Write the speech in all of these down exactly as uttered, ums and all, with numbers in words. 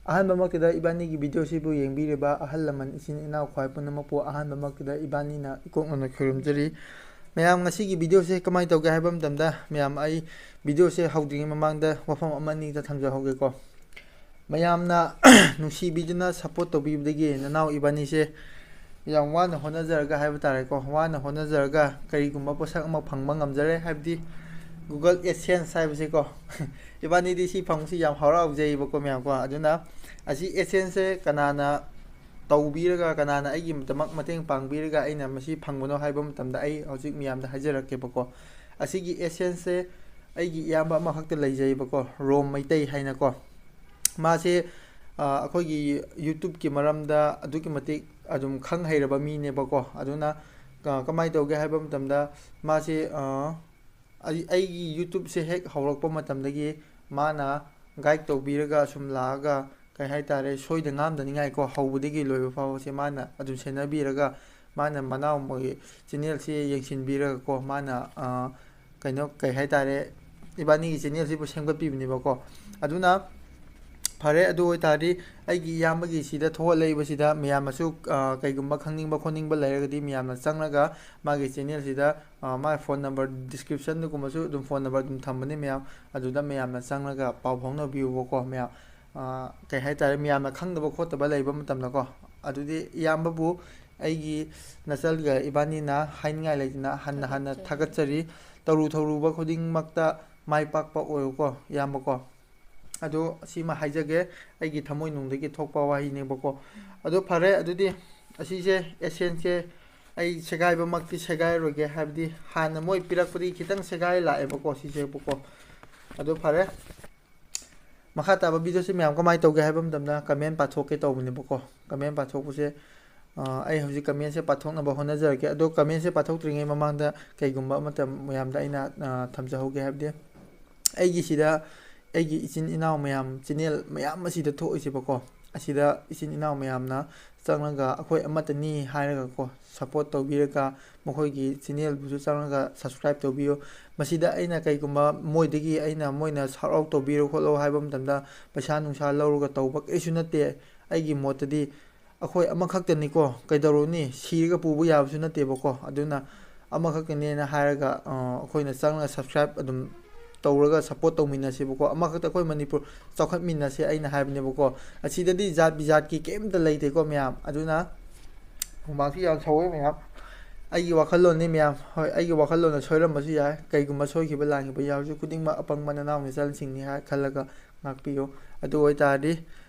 ꯑꯍꯥꯟꯕꯃꯛꯇꯗ ꯏꯕꯥꯅꯤꯒꯤ ꯚꯤꯗꯤꯑꯣꯁꯤꯕꯨ ꯌꯦꯡꯕꯤꯔꯤꯕ ꯑꯍꯜ ꯂꯃꯟ, ꯏꯆꯤꯟ ꯏꯅꯥꯎ ꯈ꯭ꯋꯥꯏ ꯄꯨꯝꯅꯃꯛꯄꯨ ꯑꯍꯥꯟꯕꯃꯛꯇꯗ ꯏꯕꯥꯅꯤꯅ ꯏꯀꯣꯛꯅꯅ ꯈꯨꯔꯨꯝꯖꯔꯤ꯫ ꯃꯌꯥꯝ, ꯉꯁꯤꯒꯤ ꯚꯤꯗꯤꯑꯣꯁꯦ ꯀꯃꯥꯏꯅ ꯇꯧꯒꯦ ꯍꯥꯏꯕ ꯃꯇꯝꯗ, ꯃꯌꯥꯝ, ꯑꯩ ꯚꯤꯗꯤꯑꯣꯁꯦ ꯍꯧꯗ꯭ꯔꯤꯉꯩ ꯃꯃꯥꯡꯗ ꯋꯥꯐꯝ ꯑꯃ ꯑꯅꯤꯗ ꯊꯝꯖꯍꯧꯒꯦꯀꯣ꯫ ꯃꯌꯥꯝꯅ ꯅꯨꯡꯁꯤꯕꯤꯗꯨꯅ ꯁꯞꯄꯣꯔꯠ ꯇꯧꯕꯤꯕꯗꯒꯤ ꯅꯅꯥꯎ ꯏꯕꯥꯅꯤꯁꯦ ꯌꯥꯝ ꯋꯥꯅ ꯍꯣꯠꯅꯖꯔꯒ ꯍꯥꯏꯕ ꯇꯥꯔꯦꯀꯣ, ꯋꯥꯅ ꯍꯣꯠꯅꯖꯔꯒ ꯀꯔꯤꯒꯨꯝꯕ ꯄꯣꯠꯁꯛ ꯑꯃ ꯐꯪꯕ ꯉꯝꯖꯔꯦ, ꯍꯥꯏꯕꯗꯤ Google AdSense ꯍꯥꯏꯕꯁꯦꯀꯣ꯫ ꯏꯕꯥꯅꯤꯗꯤ ꯁꯤ ꯐꯪꯕꯁꯤ ꯌꯥꯝ ꯍꯔꯥꯎꯖꯩꯕꯀꯣ, ꯃꯌꯥꯝꯀꯣ꯫ ꯑꯗꯨꯅ ꯑꯁꯤ AdSense ꯁꯦ ꯀꯅꯥꯅ ꯇꯧꯕꯤꯔꯒ, ꯀꯅꯥꯅ ꯑꯩꯒꯤꯗꯃꯛ ꯃꯇꯦꯡ ꯄꯥꯡꯕꯤꯔꯒ ꯑꯩꯅ ꯃꯁꯤ ꯐꯪꯕꯅꯣ ꯍꯥꯏꯕ ꯃꯇꯝꯗ ꯑꯩ ꯍꯧꯖꯤꯛ ꯃꯌꯥꯝꯗ ꯍꯥꯏꯖꯔꯛꯀꯦꯕꯀꯣ꯫ ꯑꯁꯤꯒꯤ AdSense ꯁꯦ ꯑꯩꯒꯤ ꯏꯌꯥꯝꯕ ꯑꯃꯈꯛꯇ ꯂꯩꯖꯩꯕꯀꯣ, ꯔꯣꯝ ꯃꯩꯇꯩ ꯍꯥꯏꯅꯀꯣ꯫ ꯃꯥꯁꯦ, ꯑ, ꯑꯩꯈꯣꯏꯒꯤ YouTube ꯀꯤ ꯃꯔꯝꯗ ꯑꯗꯨꯛꯀꯤ ꯃꯇꯤꯛ ꯑꯗꯨꯝ ꯈꯪ ꯍꯩꯔꯕ ꯃꯤꯅꯦꯕꯀꯣ꯫ ꯑꯗꯨꯅ, ꯑ, ꯀꯃꯥꯏꯅ ꯇꯧꯒꯦ ꯍꯥꯏꯕ ꯃꯇꯝꯗ, ꯃꯥꯁꯦ, ꯑ, ꯑꯩ, ꯑꯩꯒꯤ YouTube ꯁꯦ ꯍꯦꯛ ꯍꯧꯔꯛꯄ ꯃꯇꯝꯗꯒꯤ ꯃꯥꯅ ꯒꯥꯏꯗ ꯇꯧꯕꯤꯔꯒ ꯁꯨꯝ ꯂꯥꯛꯑꯒ, ꯀꯩ ꯍꯥꯏꯇꯥꯔꯦ, ꯁꯣꯏꯗ ꯉꯥꯝꯗꯅꯤꯡꯉꯥꯏꯀꯣ, ꯍꯧꯕꯗꯒꯤ ꯂꯣꯏꯕ ꯐꯥꯎꯕꯁꯦ ꯃꯥꯅ ꯑꯗꯨꯝ ꯁꯦꯟꯅꯕꯤꯔꯒ, ꯃꯥꯅ ꯃꯅꯥꯎ ꯑꯃꯒꯤ channel ꯁꯦ ꯌꯦꯡꯁꯤꯟꯕꯤꯔꯒꯀꯣ, ꯃꯥꯅ, ꯑ, ꯀꯩꯅꯣ, ꯀꯩ ꯍꯥꯏꯇꯥꯔꯦ, ꯏꯕꯥꯅꯤꯒꯤ channel ꯁꯤꯕꯨ ꯁꯦꯝꯒꯠꯄꯤꯕꯅꯦꯕꯀꯣ꯫ ꯑꯗꯨꯅ ꯐꯔꯦ, ꯑꯗꯨ ꯑꯣꯏꯇꯥꯔꯗꯤ ꯑꯩꯒꯤ ꯏꯌꯥꯝꯕꯒꯤ ꯁꯤꯗ ꯊꯣꯛꯍꯜꯂꯛꯏꯕꯁꯤꯗ ꯃꯌꯥꯝꯅꯁꯨ, ꯑ, ꯀꯩꯒꯨꯝꯕ ꯈꯪꯅꯤꯡꯕ ꯈꯣꯠꯅꯤꯡꯕ ꯂꯩꯔꯒꯗꯤ ꯃꯌꯥꯝꯅ ꯆꯪꯂꯒ ꯃꯥꯒꯤ channel ꯁꯤꯗ, ꯑ, ꯃꯥꯒꯤ phone number description ꯗꯒꯨꯝꯕꯁꯨ ꯑꯗꯨꯝ phone number ꯑꯗꯨꯝ ꯊꯝꯕꯅꯤ ꯃꯌꯥꯝ, ꯑꯗꯨꯗ ꯃꯌꯥꯝꯅ ꯆꯪꯂꯒ ꯄꯥꯎ ꯐꯥꯎꯅꯕꯤꯌꯨꯕꯀꯣ ꯃꯌꯥꯝ꯫ ꯑ, ꯀꯩ ꯍꯥꯏꯇꯥꯔꯦ, ꯃꯌꯥꯝꯅ ꯈꯪꯗꯕ ꯈꯣꯠꯇꯕ ꯂꯩꯕ ꯃꯇꯝꯗꯀꯣ꯫ ꯑꯗꯨꯗꯤ ꯏꯌꯥꯝꯕꯕꯨ ꯑꯩꯒꯤ ꯅꯆꯜꯒ ꯏꯕꯥꯅꯤꯅ ꯍꯥꯏꯅꯤꯡꯉꯥꯏ ꯂꯩꯇꯅ ꯍꯟꯅ ꯍꯟꯅ ꯊꯥꯒꯠꯆꯔꯤ꯫ ꯊꯥꯒꯠꯆꯔꯤ꯫ ꯇꯧꯔꯨ ꯊꯧꯔꯨꯕ ꯈꯨꯗꯤꯡꯃꯛꯇ ꯃꯥꯏ ꯄꯥꯛꯄ ꯑꯣꯏꯌꯨꯀꯣ, ꯏꯌꯥꯝꯕꯀꯣ꯫ ꯑꯗꯣ ꯁꯤꯃ ꯍꯥꯏꯖꯒꯦ, ꯑꯩꯒꯤ ꯊꯃꯣꯏꯅꯨꯡꯗꯒꯤ ꯊꯣꯛꯄ ꯋꯥꯍꯩꯅꯦꯕꯀꯣ꯫ ꯑꯗꯣ ꯐꯔꯦ, ꯑꯗꯨꯗꯤ ꯑꯁꯤꯁꯦ AdSense ꯁꯦ ꯑꯩ ꯁꯦꯒꯥꯏꯕꯃꯛꯇꯤ ꯁꯦꯒꯥꯏꯔꯣꯏꯒꯦ, ꯍꯥꯏꯕꯗꯤ ꯍꯥꯟꯅ ꯃꯣꯏ ꯄꯤꯔꯛꯄꯗꯒꯤ ꯈꯤꯇꯪ ꯁꯦꯒꯥꯏ ꯂꯥꯛꯑꯦꯕꯀꯣ, ꯁꯤꯁꯦꯕꯀꯣ꯫ ꯑꯗꯣ ꯐꯔꯦ, ꯃꯈꯥ ꯇꯥꯕ ꯚꯤꯗꯤꯑꯣꯁꯦ ꯃꯌꯥꯝ ꯀꯃꯥꯏꯅ ꯇꯧꯒꯦ ꯍꯥꯏꯕ ꯃꯇꯝꯗ comment ꯄꯥꯊꯣꯛꯀꯦ ꯇꯧꯕꯅꯦꯕꯀꯣ꯫ Comment ꯄꯥꯊꯣꯛꯄꯁꯦ, ꯑ, ꯑꯩ ꯍꯧꯖꯤꯛ comment ꯁꯦ ꯄꯥꯊꯣꯛꯅꯕ ꯍꯣꯠꯅꯖꯔꯛꯀꯦ꯫ ꯑꯗꯣ comment ꯁꯦ ꯄꯥꯊꯣꯛꯇ꯭ꯔꯤꯉꯩ ꯃꯃꯥꯡꯗ ꯀꯩꯒꯨꯝꯕ ꯑꯃꯇ ꯃꯌꯥꯝꯗ ꯑꯩꯅ, ꯑ, ꯊꯝꯖꯍꯧꯒꯦ, ꯍꯥꯏꯕꯗꯤ ꯑꯩꯒꯤꯁꯤꯗ ꯑꯩꯒꯤ ꯏꯆꯤꯟ ꯏꯅꯥꯎ ꯃꯌꯥꯝ, channel ꯃꯌꯥꯝ ꯑꯁꯤꯗ ꯊꯣꯛꯏꯁꯦꯕꯀꯣ, ꯑꯁꯤꯗ ꯏꯆꯤꯟ ꯏꯅꯥꯎ ꯃꯌꯥꯝꯅ ꯆꯪꯂꯒ ꯑꯩꯈꯣꯏ ꯑꯃꯠꯇꯅꯤ ꯍꯥꯏꯔꯒꯀꯣ, ꯁꯞꯄꯣꯔꯠ ꯇꯧꯕꯤꯔꯒ ꯃꯈꯣꯏꯒꯤ ꯆꯦꯅꯦꯜꯕꯨꯁꯨ ꯆꯪꯂꯒ ꯁꯕꯁꯀ꯭ꯔꯥꯏꯕ ꯇꯧꯕꯤꯌꯨ꯫ ꯃꯁꯤꯗ ꯑꯩꯅ ꯀꯩꯒꯨꯝꯕ ꯃꯣꯏꯗꯒꯤ ꯑꯩꯅ, ꯃꯣꯏꯅ ꯁꯥꯎꯠ ꯑꯥꯎꯠ ꯇꯧꯕꯤꯔꯣ ꯈꯣꯠꯂꯣ ꯍꯥꯏꯕ ꯃꯇꯝꯗ ꯄꯩꯁꯥ ꯅꯨꯡꯁꯥ ꯂꯧꯔꯒ ꯇꯧꯕ ꯀꯩꯁꯨ ꯅꯠꯇꯦ꯫ ꯑꯩꯒꯤ ꯃꯣꯠꯇꯗꯤ ꯑꯩꯈꯣꯏ ꯑꯃꯈꯛꯇꯅꯤꯀꯣ, ꯀꯩꯗꯧꯔꯨꯅꯤ? ꯁꯤꯔꯒ ꯄꯨꯕ ꯌꯥꯕꯁꯨ ꯅꯠꯇꯦꯕꯀꯣ꯫ ꯑꯗꯨꯅ ꯑꯃꯈꯛꯇꯅꯦꯅ ꯍꯥꯏꯔꯒ, ꯑ, ꯑꯩꯈꯣꯏꯅ ꯆꯪꯂꯒ ꯁꯕꯁꯀ꯭ꯔꯥꯏꯕ ꯑꯗꯨꯝ ꯇꯧꯔꯒ ꯁꯞꯄꯣꯔꯠ ꯇꯧꯃꯤꯟꯅꯁꯦꯕꯀꯣ꯫ ꯑꯃꯈꯛꯇ ꯑꯩꯈꯣꯏ ꯃꯅꯤꯄꯨꯔ ꯆꯥꯎꯈꯠꯃꯤꯟꯅꯁꯦ ꯑꯩꯅ ꯍꯥꯏꯕꯅꯦꯕꯀꯣ꯫ ꯑꯁꯤꯗꯗꯤ ꯖꯥꯠ ꯕꯤꯖꯥꯠꯀꯤ ꯀꯩꯝꯇ ꯂꯩꯇꯦꯀꯣ ꯃꯌꯥꯝ꯫ ꯑꯗꯨꯅ ꯍꯨꯃꯥꯡꯁꯨ ꯌꯥꯝ ꯁꯧꯋꯦ ꯃꯌꯥꯝ꯫ ꯑꯩꯒꯤ ꯋꯥꯈꯜꯂꯣꯟꯅꯤ ꯃꯌꯥꯝ꯫ ꯍꯣꯏ, ꯑꯩꯒꯤ ꯋꯥꯈꯜꯂꯣꯟꯅ ꯁꯣꯏꯔꯝꯕꯁꯨ ꯌꯥꯏ꯫ ꯀꯩꯒꯨꯝꯕ ꯁꯣꯏꯈꯤꯕ ꯂꯥꯟꯈꯤꯕ ꯌꯥꯎꯔꯁꯨ, ꯈꯨꯗꯤꯡꯃꯛ ꯑꯄꯪꯕ ꯅꯅꯥꯎ ꯅꯆꯟꯁꯤꯡꯅꯤ ꯍꯥꯏ ꯈꯜꯂꯒ ꯉꯥꯛꯄꯤꯌꯨ꯫ ꯑꯗꯨ ꯑꯣꯏꯇꯥꯔꯗꯤ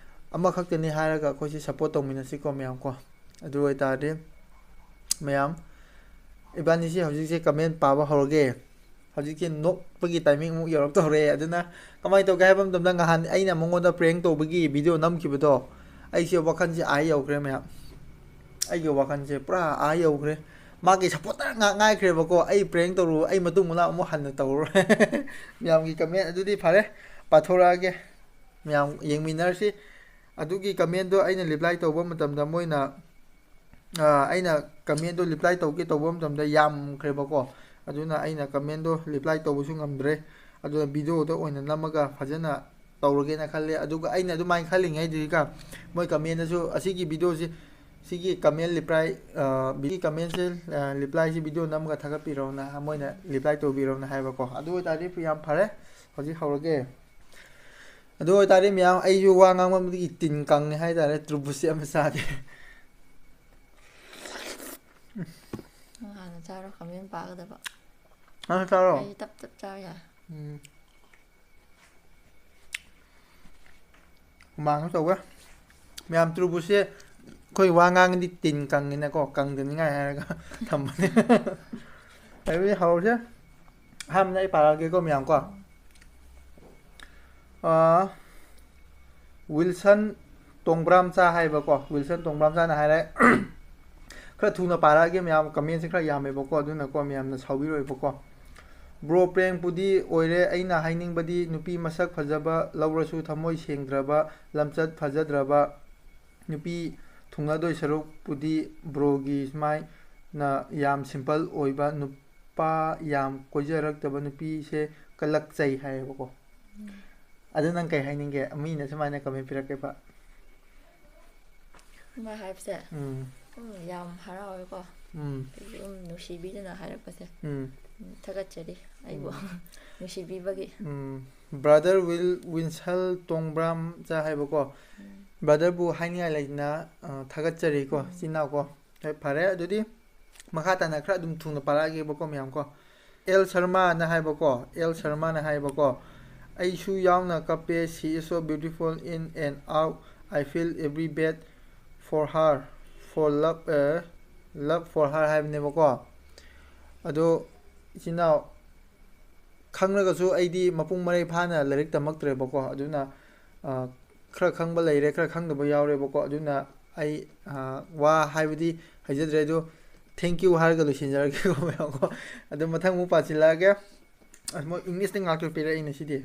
ꯑꯃꯈꯛꯇꯅꯤ ꯍꯥꯏꯔꯒ ꯑꯩꯈꯣꯏꯁꯦ ꯁꯞꯄꯣꯔꯠ ꯇꯧꯃꯤꯟꯅꯁꯤꯀꯣ ꯃꯌꯥꯝ ꯀꯣ꯫ ꯑꯗꯨ ꯑꯣꯏꯇꯥꯔꯗꯤ ꯃꯌꯥꯝ, ꯏꯕꯥꯅꯤꯁꯦ ꯍꯧꯖꯤꯛꯁꯦ ꯀꯃꯦꯟ ꯄꯥꯕ ꯍꯧꯔꯒꯦ꯫ ꯍꯧꯖꯤꯛꯁꯦ ꯅꯣꯛꯄꯒꯤ ꯇꯥꯏꯃꯤꯡ ꯑꯃꯨꯛ ꯌꯧꯔꯛꯇꯧꯔꯦ꯫ ꯑꯗꯨꯅ ꯀꯃꯥꯏꯅ ꯇꯧꯒꯦ ꯍꯥꯏꯕ ꯃꯇꯝꯗ, ꯉꯍꯥꯟ ꯑꯩꯅ ꯃꯉꯣꯟꯗ ꯄ꯭ꯔꯦꯡ ꯇꯧꯕꯒꯤ ꯚꯤꯗꯤꯑꯣ ꯅꯝꯈꯤꯕꯗꯣ, ꯑꯩꯁꯦ ꯋꯥꯈꯜꯁꯦ ꯑꯥ ꯌꯧꯈ꯭ꯔꯦ ꯃꯌꯥꯝ꯫ ꯑꯩꯒꯤ ꯋꯥꯈꯜꯁꯦ ꯄꯨꯔꯥ ꯑꯥ ꯌꯧꯈ꯭ꯔꯦ꯫ ꯃꯥꯒꯤ ꯁꯞꯄꯣꯔꯇꯔ ꯉꯥꯛ ꯉꯥꯏꯈ꯭ꯔꯦꯕꯀꯣ꯫ ꯑꯩ ꯄ꯭ꯔꯦꯡ ꯇꯧꯔꯨ, ꯑꯩ ꯃꯇꯨꯡ ꯃꯅꯥꯎ ꯑꯃꯨꯛ ꯍꯟꯅ ꯇꯧꯔꯔꯣꯏ꯫ ꯃꯌꯥꯝꯒꯤ ꯀꯃꯦꯟ ꯑꯗꯨꯗꯤ ꯐꯔꯦ, ꯄꯥꯊꯣꯔꯛꯑꯒꯦ꯫ ꯃꯌꯥꯝ ꯌꯦꯡꯃꯤꯟꯅꯔꯁꯤ꯫ ꯑꯗꯨꯒꯤ ꯀꯃꯦꯟꯗꯣ ꯑꯩꯅ ꯔꯤꯄ꯭ꯂꯥꯏ ꯇꯧꯕ ꯃꯇꯝꯗ ꯃꯣꯏꯅ, ꯑ, ꯑꯩꯅ ꯀꯃꯦꯟꯗꯣ ꯔꯤꯄ꯭ꯂꯥꯏ ꯇꯧꯒꯦ ꯇꯧꯕ ꯃꯇꯝꯗ ꯌꯥꯝꯈ꯭ꯔꯦꯕꯀꯣ꯫ ꯑꯗꯨꯅ ꯑꯩꯅ ꯀꯃꯦꯟꯗꯣ ꯔꯤꯄ꯭ꯂꯥꯏ ꯇꯧꯕꯁꯨ ꯉꯝꯗ꯭ꯔꯦ꯫ ꯑꯗꯨꯅ ꯚꯤꯗꯤꯑꯣꯗ ꯑꯣꯏꯅ ꯅꯝꯃꯒ ꯐꯖꯅ ꯇꯧꯔꯒꯦꯅ ꯈꯜꯂꯦ꯫ ꯑꯗꯨꯒ ꯑꯩꯅ ꯑꯗꯨꯃꯥꯏꯅ ꯈꯜꯂꯤꯉꯩꯗꯨꯗꯤꯀꯣ, ꯃꯣꯏ ꯀꯃꯦꯟꯗꯁꯨ ꯑꯁꯤꯒꯤ ꯚꯤꯗꯤꯑꯣꯁꯤ, ꯁꯤꯒꯤ ꯀꯃꯦꯟ ꯔꯤꯄ꯭ꯂꯥꯏ, ꯑ, ꯚꯤ-, ꯀꯃꯦꯟꯁꯦ, ꯑ, ꯔꯤꯄ꯭ꯂꯥꯏꯁꯤ ꯚꯤꯗꯤꯑꯣ ꯅꯝꯃꯒ ꯊꯥꯒꯠꯄꯤꯔꯣꯅ, ꯃꯣꯏꯅ ꯔꯤꯄ꯭ꯂꯥꯏ ꯇꯧꯕꯤꯔꯣꯅ ꯍꯥꯏꯕꯀꯣ꯫ ꯑꯗꯨ ꯑꯣꯏꯇꯥꯔꯗꯤ ꯌꯥꯝ ꯐꯔꯦ꯫ ꯍꯧꯖꯤꯛ ꯍꯧꯔꯒꯦ꯫ ꯑꯗꯨ ꯑꯣꯏꯇꯥꯔꯗꯤ ꯃꯌꯥꯝ, ꯑꯩꯁꯨ ꯋꯥ ꯉꯥꯡꯃꯟꯕꯗꯒꯤ ꯇꯤꯟ ꯀꯪꯉꯦ ꯍꯥꯏꯇꯥꯔꯦ꯫ ꯇꯨꯔꯕꯨꯁꯁꯦ ꯑꯃ ꯆꯥꯒꯦ꯫ ꯅꯪ ꯍꯥꯟꯅ ꯆꯥꯔꯣ, ꯀꯃꯦꯟ ꯄꯥꯒꯗꯕ꯫ ꯅꯪ ꯆꯥꯔꯣ? ꯑꯩ ꯇꯞ ꯇꯞ ꯆꯥꯕ ꯌꯥꯏ꯫ ꯎꯝ꯫ ꯍꯨꯃꯥꯡꯁꯨ ꯁꯧꯋꯦ꯫ ꯃꯌꯥꯝ, ꯇꯨꯔꯕꯨꯁꯁꯦ ꯑꯩꯈꯣꯏ ꯋꯥ ꯉꯥꯡꯉꯗꯤ ꯇꯤꯟ ꯀꯪꯉꯤꯅꯀꯣ, ꯀꯪꯗꯅꯤꯡꯉꯥꯏ ꯍꯥꯏꯔꯒ ꯊꯝꯕꯅꯦ꯫ ꯑꯗꯨꯗꯤ ꯍꯧꯔꯁꯦ꯫ ꯑꯍꯥꯟꯕꯗ ꯑꯩ ꯄꯥꯔꯛꯑꯒꯦꯀꯣ ꯃꯌꯥꯝ ꯀꯣ꯫ ꯑꯥ, ꯋꯤꯜꯁꯟ ꯇꯣꯡꯕ꯭ꯔꯥꯝꯆꯥ ꯍꯥꯏꯕꯀꯣ, ꯋꯤꯜꯁꯟ ꯇꯣꯡꯕ꯭ꯔꯥꯝꯆꯥꯅ ꯍꯥꯏꯔꯦ꯫ ꯈꯔ ꯊꯨꯅ ꯄꯥꯔꯛꯑꯒꯦ ꯃꯌꯥꯝ, ꯀꯃꯦꯟꯁꯦ ꯈꯔ ꯌꯥꯝꯃꯦꯕꯀꯣ, ꯑꯗꯨꯅꯀꯣ ꯃꯌꯥꯝꯅ ꯁꯥꯎꯕꯤꯔꯣꯏꯕꯀꯣ꯫ ꯕ꯭ꯔꯣ, ꯄ꯭ꯔꯦꯡꯄꯨꯗꯤ ꯑꯣꯏꯔꯦ, ꯑꯩꯅ ꯍꯥꯏꯅꯤꯡꯕꯗꯤ ꯅꯨꯄꯤ ꯃꯁꯛ ꯐꯖꯕ ꯂꯧꯔꯁꯨ ꯊꯃꯣꯏ ꯁꯦꯡꯗ꯭ꯔꯕ, ꯂꯝꯆꯠ ꯐꯖꯗ꯭ꯔꯕ, ꯅꯨꯄꯤ ꯊꯨꯡꯅꯗꯣꯏ ꯁꯔꯨꯛꯄꯨꯗꯤ ꯕ꯭ꯔꯣꯒꯤ ꯁꯨꯃꯥꯏꯅ ꯌꯥꯝ ꯁꯤꯝꯄꯜ ꯑꯣꯏꯕ ꯅꯨꯄꯥ ꯌꯥꯝ ꯀꯣꯏꯖꯔꯛꯇꯕ ꯅꯨꯄꯤꯁꯦ ꯀꯜꯂꯛꯆꯩ ꯍꯥꯏꯌꯦꯕꯀꯣ꯫ ꯑꯗꯨ ꯅꯪ ꯀꯩ ꯍꯥꯏꯅꯤꯡꯒꯦ? ꯃꯤꯅ ꯁꯨꯃꯥꯏꯅ ꯀꯃꯦꯟ ꯄꯤꯔꯛꯀꯦꯕ꯫ ꯃꯥ ꯍꯥꯏꯕꯁꯦ ꯎꯝ ꯎꯝ, ꯌꯥꯝ ꯍꯔꯥꯎꯋꯦꯀꯣ꯫ ꯎꯝ ꯑꯩꯁꯨ ꯑꯗꯨꯝ ꯅꯨꯡꯁꯤꯕꯤꯗꯅ ꯍꯥꯏꯔꯛꯄꯁꯦ꯫ ꯎꯝ ꯎꯝ, ꯊꯥꯒꯠꯆꯔꯤ ꯑꯩꯕꯨ ꯅꯨꯡꯁꯤꯕꯤꯕꯒꯤ꯫ ꯎꯝ꯫ ꯕ꯭ꯔꯥꯗꯔ ꯋꯤꯜ ꯋꯤꯟꯁꯜ ꯇꯣꯡꯕ꯭ꯔꯥꯝ ꯆꯥ ꯍꯥꯏꯕꯀꯣ꯫ ꯕ꯭ꯔꯥꯗꯔꯕꯨ ꯍꯥꯏꯅꯤꯡꯉꯥꯏ ꯂꯩꯅ, ꯑ, ꯊꯥꯒꯠꯆꯔꯤꯀꯣ, ꯏꯆꯤꯟ ꯏꯅꯥꯎꯀꯣ꯫ ꯍꯣꯏ, ꯐꯔꯦ꯫ ꯑꯗꯨꯗꯤ ꯃꯈꯥ ꯇꯥꯅ ꯈꯔ ꯑꯗꯨꯝ ꯊꯨꯅ ꯄꯥꯔꯛꯑꯒꯦꯕꯀꯣ, ꯃꯌꯥꯝ ꯀꯣ꯫ ꯑꯦꯜ ꯁꯔꯃꯥꯅ ꯍꯥꯏꯕꯀꯣ, ꯑꯦꯜ ꯁꯔꯃꯥꯅ ꯍꯥꯏꯕꯀꯣ, "ꯑꯩꯁꯨ ꯌꯥꯎꯅ ꯀꯞꯄꯦ, she is so beautiful in and out, I feel every beat for her, for love, ꯑ, love for her" ꯍꯥꯏꯕꯅꯦꯕꯀꯣ꯫ ꯑꯗꯣ ꯏꯆꯤꯟ ꯏꯅꯥꯎ, ꯈꯪꯂꯒꯁꯨ ꯑꯩꯗꯤ ꯃꯄꯨꯡ ꯃꯔꯩ ꯐꯥꯅ ꯂꯥꯏꯔꯤꯛ ꯇꯝꯃꯛꯇ꯭ꯔꯦꯕꯀꯣ, ꯑꯗꯨꯅ, ꯑ, ꯈꯔ ꯈꯪꯕ ꯂꯩꯔꯦ, ꯈꯔ ꯈꯪꯗꯕ ꯌꯥꯎꯔꯦꯕꯀꯣ, ꯑꯗꯨꯅ ꯑꯩ, ꯑ, ꯋꯥ ꯍꯥꯏꯕꯗꯤ ꯍꯩꯖꯗ꯭ꯔꯦ꯫ ꯑꯗꯨ thank you ꯍꯥꯏꯔꯒ ꯂꯣꯏꯁꯤꯟꯖꯔꯒꯦꯀꯣ, ꯃꯌꯥꯝꯀꯣ꯫ ꯑꯗꯨ ꯃꯊꯪ ꯑꯃꯨꯛ ꯄꯥꯁꯤꯜꯂꯛꯑꯒꯦ꯫ ꯑꯁ, ꯃꯣꯏ ꯏꯪꯂꯤꯁꯇ ꯉꯥꯛꯇ ꯄꯤꯔꯛꯏꯅꯦ ꯁꯤꯗꯤ꯫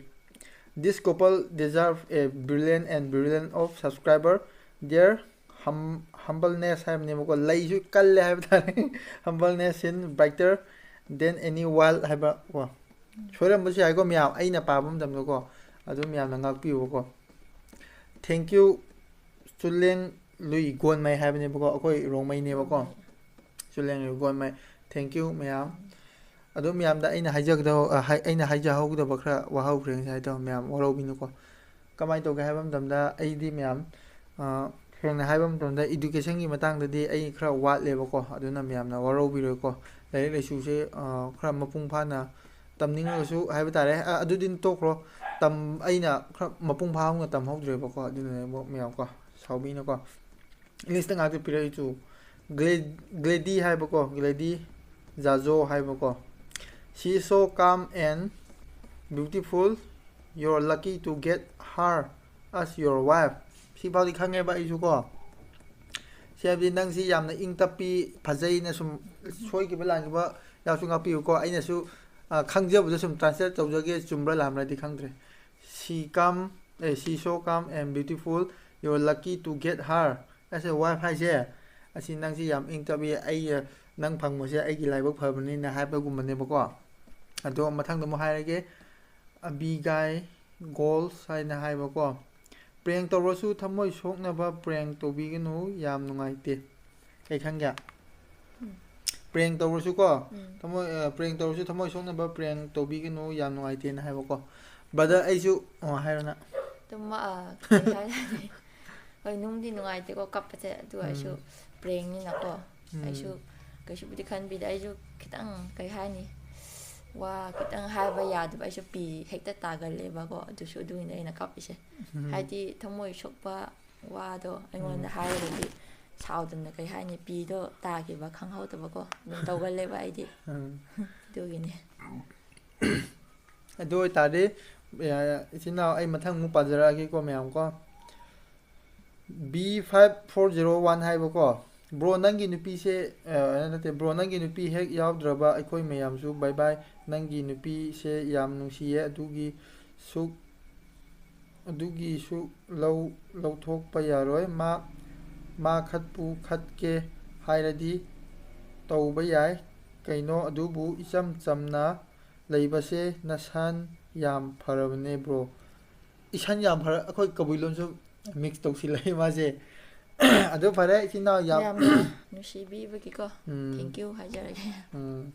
"This couple deserve a billion and billion of subscriber. Their hum humbleness" ꯍꯥꯏꯕꯅꯦꯕꯀꯣ, ꯂꯩꯁꯨ ꯀꯜꯂꯦ ꯍꯥꯏꯕ ꯇꯥꯔꯦ꯫ "Humbleness shine brighter than any wealth" ꯍꯥꯏꯕ ꯀꯣ꯫ ꯁꯣꯏꯔꯝꯕꯁꯨ ꯌꯥꯏꯀꯣ ꯃꯌꯥꯝ, ꯑꯩꯅ ꯄꯥꯕ ꯃꯇꯝꯗꯀꯣ꯫ ꯑꯗꯨꯝ ꯃꯌꯥꯝꯅ ꯉꯥꯛꯄꯤꯌꯨꯕꯀꯣ꯫ Thank you ꯆꯨꯂꯦꯡ ꯂꯨꯏ ꯒꯣꯟꯃꯩ ꯍꯥꯏꯕꯅꯦꯕꯀꯣ, ꯑꯩꯈꯣꯏ ꯔꯣꯡꯃꯩꯅꯦꯕꯀꯣ꯫ ꯆꯨꯂꯦꯡ ꯂꯨꯏ ꯒꯣꯟꯃꯩ꯫ Thank you ꯃꯌꯥꯝ꯫ ꯑꯗꯣ ꯃꯌꯥꯝꯗ ꯑꯩꯅ ꯍꯥꯏꯖꯒꯗꯕ, ꯑ, ꯍꯥꯏ-, ꯑꯩꯅ ꯍꯥꯏꯖꯍꯧꯒꯗꯕ ꯈꯔ ꯋꯥꯍꯧꯈ꯭ꯔꯦ ꯉꯁꯥꯏ ꯇꯧ, ꯃꯌꯥꯝ ꯋꯥꯔꯧꯕꯤꯅꯨꯀꯣ꯫ ꯀꯃꯥꯏꯅ ꯇꯧꯒꯦ ꯍꯥꯏꯕ ꯃꯇꯝꯗ ꯑꯩꯗꯤ ꯃꯌꯥꯝ, ꯑ, ꯁꯦꯡꯅ ꯍꯥꯏꯕ ꯃꯇꯝꯗ educationꯒꯤ ꯃꯇꯥꯡꯗꯗꯤ ꯑꯩ ꯈꯔ ꯋꯥꯠꯂꯦꯕꯀꯣ, ꯑꯗꯨꯅ ꯃꯌꯥꯝꯅ ꯋꯥꯔꯧꯕꯤꯔꯣꯏꯀꯣ꯫ ꯂꯥꯏꯔꯤꯛ ꯂꯥꯏꯁꯨꯁꯦ, ꯑ, ꯈꯔ ꯃꯄꯨꯡ ꯐꯥꯅ ꯇꯝꯅꯤꯡꯉꯒꯁꯨ ꯍꯥꯏꯕ ꯇꯥꯔꯦ, ꯑ, ꯑꯗꯨꯗꯤ ꯇꯣꯛꯈ꯭ꯔꯣ꯫ ꯇꯝ-, ꯑꯩꯅ ꯈꯔ ꯃꯄꯨꯡ ꯐꯥꯅ ꯇꯝꯍꯧꯗ꯭ꯔꯦꯕꯀꯣ, ꯑꯗꯨꯅꯅꯦ ꯃꯌꯥꯝꯀꯣ, ꯁꯥꯎꯕꯤꯅꯨꯀꯣ꯫ ꯏꯪꯂꯤꯁꯇ ꯉꯥꯛꯇ ꯄꯤꯔꯛꯏꯁꯨ꯫ ꯒ꯭ꯂꯦ-, ꯒ꯭ꯂꯦꯗꯤ ꯍꯥꯏꯕꯀꯣ, ꯒ꯭ꯂꯦꯗꯤ ꯖꯥꯖꯣ ꯍꯥꯏꯕꯀꯣ꯫ "She is so calm and beautiful. You're lucky to get her as your wife." ꯁꯤꯐꯥꯎꯗꯤ ꯈꯪꯉꯦꯕ ꯑꯩꯁꯨ ꯀꯣ꯫ ꯁꯤ ꯍꯥꯏꯕꯗꯤ ꯅꯪꯁꯤ ꯌꯥꯝꯅ ꯏꯪ ꯇꯞꯄꯤ, ꯐꯖꯩꯅ ꯁꯨꯝ ꯁꯣꯏꯈꯤꯕ ꯂꯥꯟꯈꯤꯕ ꯌꯥꯎꯁꯨ ꯉꯥꯛꯄꯤꯌꯨꯀꯣ꯫ ꯑꯩꯅꯁꯨ, ꯑ, ꯈꯪꯖꯕꯗꯣ ꯁꯨꯝ translate ꯇꯧꯖꯒꯦ, ꯆꯨꯝꯕ꯭ꯔꯥ ꯂꯥꯟꯕ꯭ꯔꯥꯗꯤ ꯈꯪꯗ꯭ꯔꯦ꯫ "She calm A, she so calm and beautiful, you're lucky to get her as a wife ꯍꯥꯏꯁꯦ, ꯑꯁꯤ ꯅꯪꯁꯤ ꯌꯥꯝ ꯏꯪ ꯇꯞꯄꯤ, ꯑꯩ, ꯅꯪ ꯐꯪꯕꯁꯦ ꯑꯩꯒꯤ ꯂꯥꯏꯕꯛ ꯐꯕꯅꯤꯅ ꯍꯥꯏꯕꯒꯨꯝꯕꯅꯦꯕꯀꯣ꯫ ꯑꯗꯣ ꯃꯊꯪꯗ ꯑꯃꯨꯛ ꯍꯥꯏꯔꯒꯦ, ꯑꯕꯤꯒꯥꯏ ꯒꯣꯜꯁ ꯍꯥꯏꯅ ꯍꯥꯏꯕꯀꯣ꯫ "ꯄ꯭ꯔꯦꯡ ꯇꯧꯔꯁꯨ ꯊꯃꯣꯏ ꯁꯣꯛꯅꯕ ꯄ꯭ꯔꯦꯡ ꯇꯧꯕꯤꯒꯅꯨ, ꯌꯥꯝ ꯅꯨꯡꯉꯥꯏꯇꯦ"꯫ ꯀꯩ ꯈꯪꯒꯦ? ꯎꯝ꯫ "ꯄ꯭ꯔꯦꯡ ꯇꯧꯔꯁꯨꯀꯣ, ꯎꯝ꯫ ꯊꯃꯣꯏ, ꯑ, ꯄ꯭ꯔꯦꯡ ꯇꯧꯔꯁꯨ ꯊꯃꯣꯏ ꯁꯣꯛꯅꯕ ꯄ꯭ꯔꯦꯡ ꯇꯧꯕꯤꯒꯅꯨ, ꯌꯥꯝ ꯅꯨꯡꯉꯥꯏꯇꯦꯅ" ꯍꯥꯏꯕꯀꯣ꯫ ꯕ꯭ꯔꯗꯔ, ꯑꯩꯁꯨ, ꯑꯣ, ꯍꯥꯏꯔꯣ ꯅꯪ꯫ ꯑꯗꯨꯝ, ꯑ, ꯀꯩ ꯍꯥꯏꯅꯤ? ꯍꯣꯏ, ꯅꯨꯡꯗꯤ ꯅꯨꯡꯉꯥꯏꯇꯦꯀꯣ ꯀꯞꯄꯁꯦ, ꯑꯗꯨ ꯑꯣꯏꯔꯁꯨ ꯎꯝ꯫ ꯄ꯭ꯔꯦꯡꯅꯤꯅꯀꯣ꯫ ꯎꯝ꯫ ꯑꯩꯁꯨ ꯀꯩꯁꯨꯕꯨꯗꯤ ꯈꯟꯕꯤꯗꯦ, ꯑꯩꯁꯨ ꯈꯤꯇꯪ, ꯀꯩ ꯍꯥꯏꯅꯤ, ꯋꯥ ꯈꯤꯇꯪ ꯍꯥꯏꯕ ꯌꯥꯗꯕ, ꯑꯩꯁꯨ ꯄꯤ ꯍꯦꯛꯇ ꯇꯥꯒꯜꯂꯦꯕꯀꯣ, ꯑꯗꯨꯁꯨ ꯑꯗꯨꯒꯤꯅꯦ ꯑꯩꯅ ꯀꯞꯄꯤꯁꯦ꯫ ꯎꯝ꯫ ꯍꯥꯏꯗꯤ ꯊꯃꯣꯏ ꯁꯣꯛꯄ ꯋꯥꯗꯣ ꯑꯩꯉꯣꯟꯗ ꯎꯝ꯫ ꯍꯥꯏꯔꯒꯗꯤ ꯁꯥꯎꯗꯅ, ꯀꯩ ꯍꯥꯏꯅꯤ, ꯄꯤꯗꯣ ꯇꯥꯈꯤꯕ ꯈꯪꯍꯧꯗꯕꯀꯣ, ꯑꯗꯨꯝ ꯇꯧꯒꯜꯂꯦꯕ ꯑꯩꯗꯤ꯫ ꯎꯝ꯫ ꯑꯗꯨꯒꯤꯅꯦ꯫ ꯑꯗꯨ ꯑꯣꯏꯇꯥꯔꯗꯤ, ꯑ, ꯏꯆꯤꯟ ꯏꯅꯥꯎ, ꯑꯩ ꯃꯊꯪ ꯑꯃꯨꯛ ꯄꯥꯖꯔꯛꯑꯒꯦꯀꯣ, ꯃꯌꯥꯝ ꯀꯣ꯫ B five four zero one ꯍꯥꯏꯕꯀꯣ꯫ "ꯕ꯭ꯔꯣ, ꯅꯪꯒꯤ ꯅꯨꯄꯤꯁꯦ", ꯑ, ꯅꯠꯇꯦ, "ꯕ꯭ꯔꯣ, ꯅꯪꯒꯤ ꯅꯨꯄꯤ ꯍꯦꯛ ꯌꯥꯎꯗ꯭ꯔꯕ ꯑꯩꯈꯣꯏ ꯃꯌꯥꯝꯁꯨ ꯕꯥꯏ ꯕꯥꯏ꯫ ꯅꯪꯒꯤ ꯅꯨꯄꯤꯁꯦ ꯌꯥꯝ ꯅꯨꯡꯁꯤꯌꯦ, ꯑꯗꯨꯒꯤ ꯁꯨꯛ, ꯑꯗꯨꯒꯤꯁꯨ ꯂꯧ, ꯂꯧꯊꯣꯛꯄ ꯌꯥꯔꯣꯏ꯫ ꯃꯥ, ꯃꯥ ꯈꯠꯄꯨ ꯈꯠꯀꯦ ꯍꯥꯏꯔꯗꯤ ꯇꯧꯕ ꯌꯥꯏ ꯀꯩꯅꯣ, ꯑꯗꯨꯕꯨ ꯏꯆꯝ ꯆꯝꯅ ꯂꯩꯕꯁꯦ ꯅꯁꯟ ꯌꯥꯝ ꯐꯔꯕꯅꯦ ꯕ꯭ꯔꯣ"꯫ ꯏꯁꯟ ꯌꯥꯝ ꯐꯔ-, ꯑꯩꯈꯣꯏ ꯀꯕꯨꯏ ꯂꯣꯟꯁꯨ ꯃꯤꯛꯁ ꯇꯧꯁꯤꯜꯂꯛꯑꯦ ꯃꯥꯁꯦ꯫ ꯑꯗꯨ ꯐꯔꯦ, ꯏꯆꯤꯟ ꯏꯅꯥꯎ ꯌꯥꯝ ꯌꯥꯝꯅ ꯅꯨꯡꯁꯤꯕꯤꯕꯒꯤꯀꯣ, ꯎꯝ꯫ Thank you ꯍꯥꯏꯖꯔꯒꯦ꯫ ꯎꯝ꯫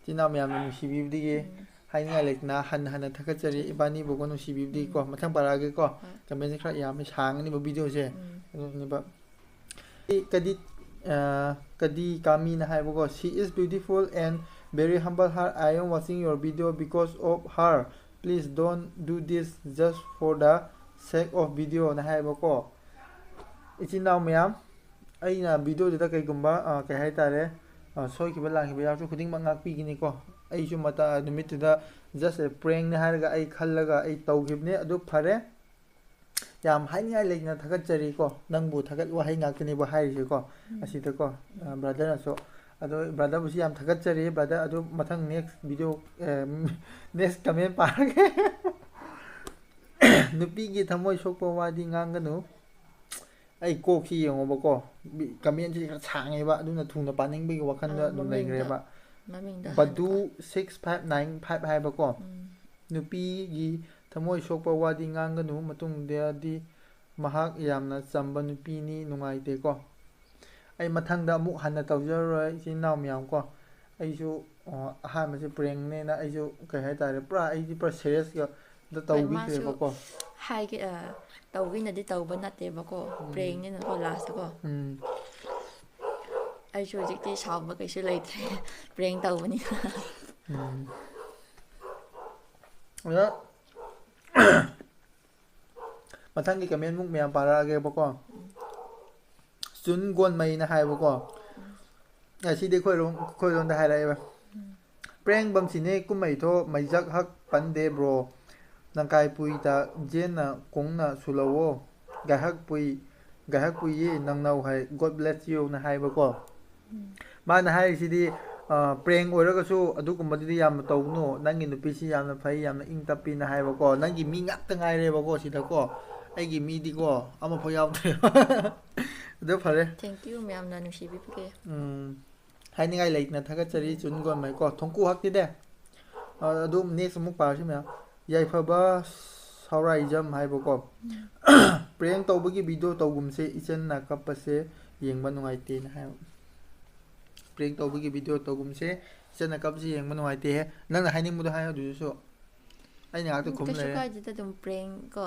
ꯏꯆꯤꯟ ꯏꯅꯥꯎ ꯃꯌꯥꯝꯅ ꯅꯨꯡꯁꯤꯕꯤꯕꯗꯒꯤ ꯎꯝ꯫ ꯍꯥꯏꯅꯤꯡꯉꯥꯏ ꯂꯩꯇꯅ ꯍꯟꯅ ꯍꯟꯅ ꯊꯥꯒꯠꯆꯔꯤ꯫ ꯎꯝ꯫ ꯏꯕꯥꯅꯤꯕꯨꯀꯣ ꯅꯨꯡꯁꯤꯕꯤꯕꯗꯒꯤꯀꯣ꯫ ꯎꯝ꯫ ꯃꯊꯪ ꯄꯥꯔꯛꯑꯒꯦꯀꯣ꯫ ꯍꯣꯏ꯫ ꯀꯃꯦꯟꯁꯦ ꯈꯔ ꯌꯥꯝꯃꯦ, ꯁꯥꯡꯉꯅꯤꯕ ꯚꯤꯗꯤꯑꯣꯁꯦ꯫ ꯎꯝ꯫ ꯑꯗꯨꯅꯦꯕ꯫ ꯀꯗꯤ, ꯑ, ꯀꯗꯤ ꯀꯥꯃꯤꯅ ꯍꯥꯏꯕꯀꯣ, "She is beautiful and very humble heart. I am watching your video because of her. Please don't do this just for the sake of videoꯅ ꯍꯥꯏꯕꯀꯣ꯫ ꯏꯆꯤꯟ ꯏꯅꯥꯎ ꯃꯌꯥꯝ, ꯑꯩꯅ ꯚꯤꯗꯤꯑꯣꯗꯨꯗ ꯀꯩꯒꯨꯝꯕ, ꯑ, ꯀꯩ ꯍꯥꯏꯇꯥꯔꯦ, ꯑ, ꯁꯣꯏꯈꯤꯕ ꯂꯥꯟꯈꯤꯕ ꯌꯥꯎꯔꯁꯨ ꯈꯨꯗꯤꯡꯃꯛ ꯉꯥꯛꯄꯤꯒꯅꯤꯀꯣ꯫ ꯑꯩꯁꯨ ꯃꯇ-, ꯅꯨꯃꯤꯠꯇꯨꯗ just a prankꯅꯦ ꯍꯥꯏꯔꯒ ꯑꯩ ꯈꯜꯂꯒ ꯑꯩ ꯇꯧꯈꯤꯕꯅꯦ꯫ ꯑꯗꯨ ꯐꯔꯦ, ꯌꯥꯝ ꯍꯥꯏꯅꯤꯡꯉꯥꯏ ꯂꯩꯇꯅ ꯊꯥꯒꯠꯆꯔꯤꯀꯣ꯫ ꯅꯪꯕꯨ ꯊꯥꯒꯠ ꯋꯥꯍꯩ ꯉꯥꯛꯇꯅꯦꯕ ꯍꯥꯏꯔꯤꯁꯦꯀꯣ꯫ ꯎꯝ꯫ ꯑꯁꯤꯗꯀꯣ, ꯑ, ꯎꯝ꯫ Brotherꯅꯁꯨ꯫ ꯑꯗꯣ brotherꯕꯨꯁꯨ ꯌꯥꯝ ꯊꯥꯒꯠꯆꯔꯤ, brother꯫ ꯑꯗꯨ ꯃꯊꯪ next video, ꯑ, next comment ꯄꯥꯔꯒꯦ꯫ ꯅꯨꯄꯤꯒꯤ ꯊꯃꯣꯏ ꯁꯣꯛꯄ ꯋꯥꯗꯤ ꯉꯥꯡꯒꯅꯨ꯫ ꯑꯩ ꯀꯣꯛꯁꯤ ꯌꯦꯡꯉꯣꯕꯀꯣ, ꯀꯃꯦꯟꯁꯤ ꯈꯔ ꯁꯥꯡꯉꯦꯕ, ꯑꯗꯨꯅ ꯊꯨꯅ ꯄꯥꯅꯤꯡꯕꯒꯤ ꯋꯥꯈꯜꯗ ꯑꯥ, ꯑꯗꯨꯝ ꯃꯃꯤꯡꯗꯣ, ꯂꯩꯈ꯭ꯔꯦꯕ꯫ ꯃꯃꯤꯡꯗꯣ ꯍꯥꯟꯅ ꯕꯗꯨ ꯄꯥ- ꯁꯤꯛꯁ ꯐꯥꯏꯚ ꯅꯥꯏꯟ ꯐꯥꯏꯚ ꯍꯥꯏꯕꯀꯣ꯫ ꯎꯝ꯫ ꯅꯨꯄꯤꯒꯤ ꯊꯃꯣꯏ ꯁꯣꯛꯄ ꯋꯥꯗꯤ ꯉꯥꯡꯒꯅꯨ, ꯃꯇꯨꯡꯗꯗꯤ ꯃꯍꯥꯛ ꯌꯥꯝꯅ ꯆꯝꯕ ꯅꯨꯄꯤꯅꯤ, ꯅꯨꯡꯉꯥꯏꯇꯦꯀꯣ꯫ ꯑꯩ ꯃꯊꯪꯗ ꯑꯃꯨꯛ ꯍꯟꯅ ꯇꯧꯖꯔꯔꯣꯏ, ꯏꯆꯤꯟ ꯏꯅꯥꯎ ꯃꯌꯥꯝ ꯀꯣ꯫ ꯑꯩꯁꯨ, ꯑ, ꯑꯍꯥꯟꯕꯁꯦ ꯄ꯭ꯔꯦꯡꯅꯦꯅ ꯑꯩꯁꯨ, ꯀꯩ ꯍꯥꯏꯇꯥꯔꯦ, ꯄꯨꯔꯥ ꯑꯩꯗꯤ ꯄꯨꯔꯥ ꯁꯦꯔꯤꯌꯁꯀ ꯍꯣꯏ, ꯃꯥꯁꯨ ꯇꯧꯕꯤꯈ꯭ꯔꯦꯕꯀꯣ꯫ ꯍꯥꯏꯒꯦ, ꯑ, ꯇꯧꯒꯦꯅꯗꯤ ꯇꯧꯕ ꯅꯠꯇꯦꯕꯀꯣ, ꯎꯝ꯫ ꯄ꯭ꯔꯦꯡꯅꯤꯅꯀꯣ ꯂꯥꯁꯇꯀꯣ꯫ ꯎꯝ꯫ ꯑꯩꯁꯨ ꯍꯧꯖꯤꯛꯇꯤ ꯁꯥꯎꯕ ꯀꯩꯁꯨ ꯂꯩꯇ꯭ꯔꯦ, ꯄ꯭ꯔꯦꯡ ꯇꯧꯕꯅꯤꯅ꯫ ꯎꯝ꯫ ꯑꯗ, ꯃꯊꯪꯒꯤ ꯀꯃꯦꯟꯃꯨꯛ ꯃꯌꯥꯝ ꯄꯥꯔꯛꯑꯒꯦꯕꯀꯣ꯫ ꯆꯨꯟ ꯒꯣꯟꯃꯩꯅ ꯍꯥꯏꯕꯀꯣ꯫ ꯑꯁꯤꯗꯤ ꯑꯩꯈꯣꯏꯔꯣꯝ, ꯑꯩꯈꯣꯏꯔꯣꯝꯗ ꯍꯥꯏꯔꯛꯑꯦꯕ꯫ ꯄ꯭ꯔꯦꯡ ꯕꯝꯁꯤꯅꯦ ꯀꯨꯝꯍꯩ ꯊꯣ ꯃꯩꯖꯛ ꯍꯛ ꯄꯟꯗꯦ ꯕ꯭ꯔꯣ꯫ ꯅꯪꯀꯥꯏ ꯄꯨꯏ ꯇ ꯖꯦꯟꯅ ꯀꯣꯡꯅ ꯁꯨꯂꯧꯋꯣ꯫ ꯒꯥꯏꯍꯛ ꯄꯨꯏ, ꯒꯥꯏꯍꯛ ꯄꯨꯏꯌꯦ ꯅꯪꯅꯧ ꯍꯥꯏ꯫ God bless youꯅ ꯍꯥꯏꯕꯀꯣ꯫ ꯃꯥꯅ ꯍꯥꯏꯔꯤꯁꯤꯗꯤ, ꯑ, ꯄ꯭ꯔꯦꯡ ꯑꯣꯏꯔꯒꯁꯨ ꯑꯗꯨꯒꯨꯝꯕꯗꯨꯗꯤ ꯌꯥꯝꯅ ꯇꯧꯒꯅꯨ꯫ ꯅꯪꯒꯤ ꯅꯨꯄꯤꯁꯤ ꯌꯥꯝꯅ ꯐꯩ, ꯌꯥꯝꯅ ꯏꯪ ꯇꯞꯄꯤꯅ ꯍꯥꯏꯕꯀꯣ꯫ ꯅꯪꯒꯤ ꯃꯤ ꯉꯥꯛꯇ ꯉꯥꯏꯔꯦꯕꯀꯣ ꯁꯤꯗꯀꯣ꯫ ꯑꯩꯒꯤ ꯃꯤꯗꯤꯀꯣ ꯑꯃꯐꯥꯎ ꯌꯥꯎꯗ꯭ꯔꯦꯕ꯫ ꯑꯗꯨ ꯐꯔꯦ꯫ Thank you ꯃꯌꯥꯝꯅ ꯅꯨꯡꯁꯤꯕꯤꯕꯒꯤ꯫ ꯎꯝ꯫ ꯍꯥꯏꯅꯤꯡꯉꯥꯏ ꯂꯩꯇꯅ ꯊꯥꯒꯠꯆꯔꯤ, ꯎꯝ꯫ ꯆꯨꯟ ꯒꯣꯟꯃꯩꯀꯣ꯫ ꯊꯣꯡꯀꯨ ꯍꯛꯇꯤꯗꯦ꯫ ꯑ, ꯑꯗꯨꯝ next ꯑꯃꯨꯛ ꯄꯥꯔꯁꯤ ꯃꯌꯥꯝ꯫ ꯌꯥꯏꯐꯕ ꯁꯥꯎꯔꯥꯏꯖꯝ ꯍꯥꯏꯕꯀꯣ꯫ ꯎꯝ꯫ ꯄ꯭ꯔꯦꯡ ꯇꯧꯕꯒꯤ video ꯇꯧꯒꯨꯝꯁꯦ, ꯏꯆꯟꯅ ꯀꯞꯄꯁꯦ ꯌꯦꯡꯕ ꯅꯨꯡꯉꯥꯏꯇꯦꯅ ꯍꯥꯏꯕ꯫ ꯄ꯭ꯔꯦꯡ ꯇꯧꯕꯒꯤ video ꯇꯧꯒꯨꯝꯁꯦ, ꯏꯆꯟꯅ ꯀꯞꯄꯁꯦ ꯌꯦꯡꯕ ꯅꯨꯡꯉꯥꯏꯇꯦꯍꯦ꯫ ꯅꯪꯅ ꯍꯥꯏꯅꯤꯡꯕꯗꯣ ꯍꯥꯏꯌꯣ ꯑꯗꯨꯁꯨ꯫ ꯑꯩꯅ ꯉꯥꯛꯇ ꯎꯝ, ꯈꯨꯝ ꯀꯩꯁꯨ ꯂꯩꯔꯦ꯫ ꯀꯥꯏꯗꯦꯗ ꯑꯗꯨꯝ ꯄ꯭ꯔꯦꯡ ꯀꯣ꯫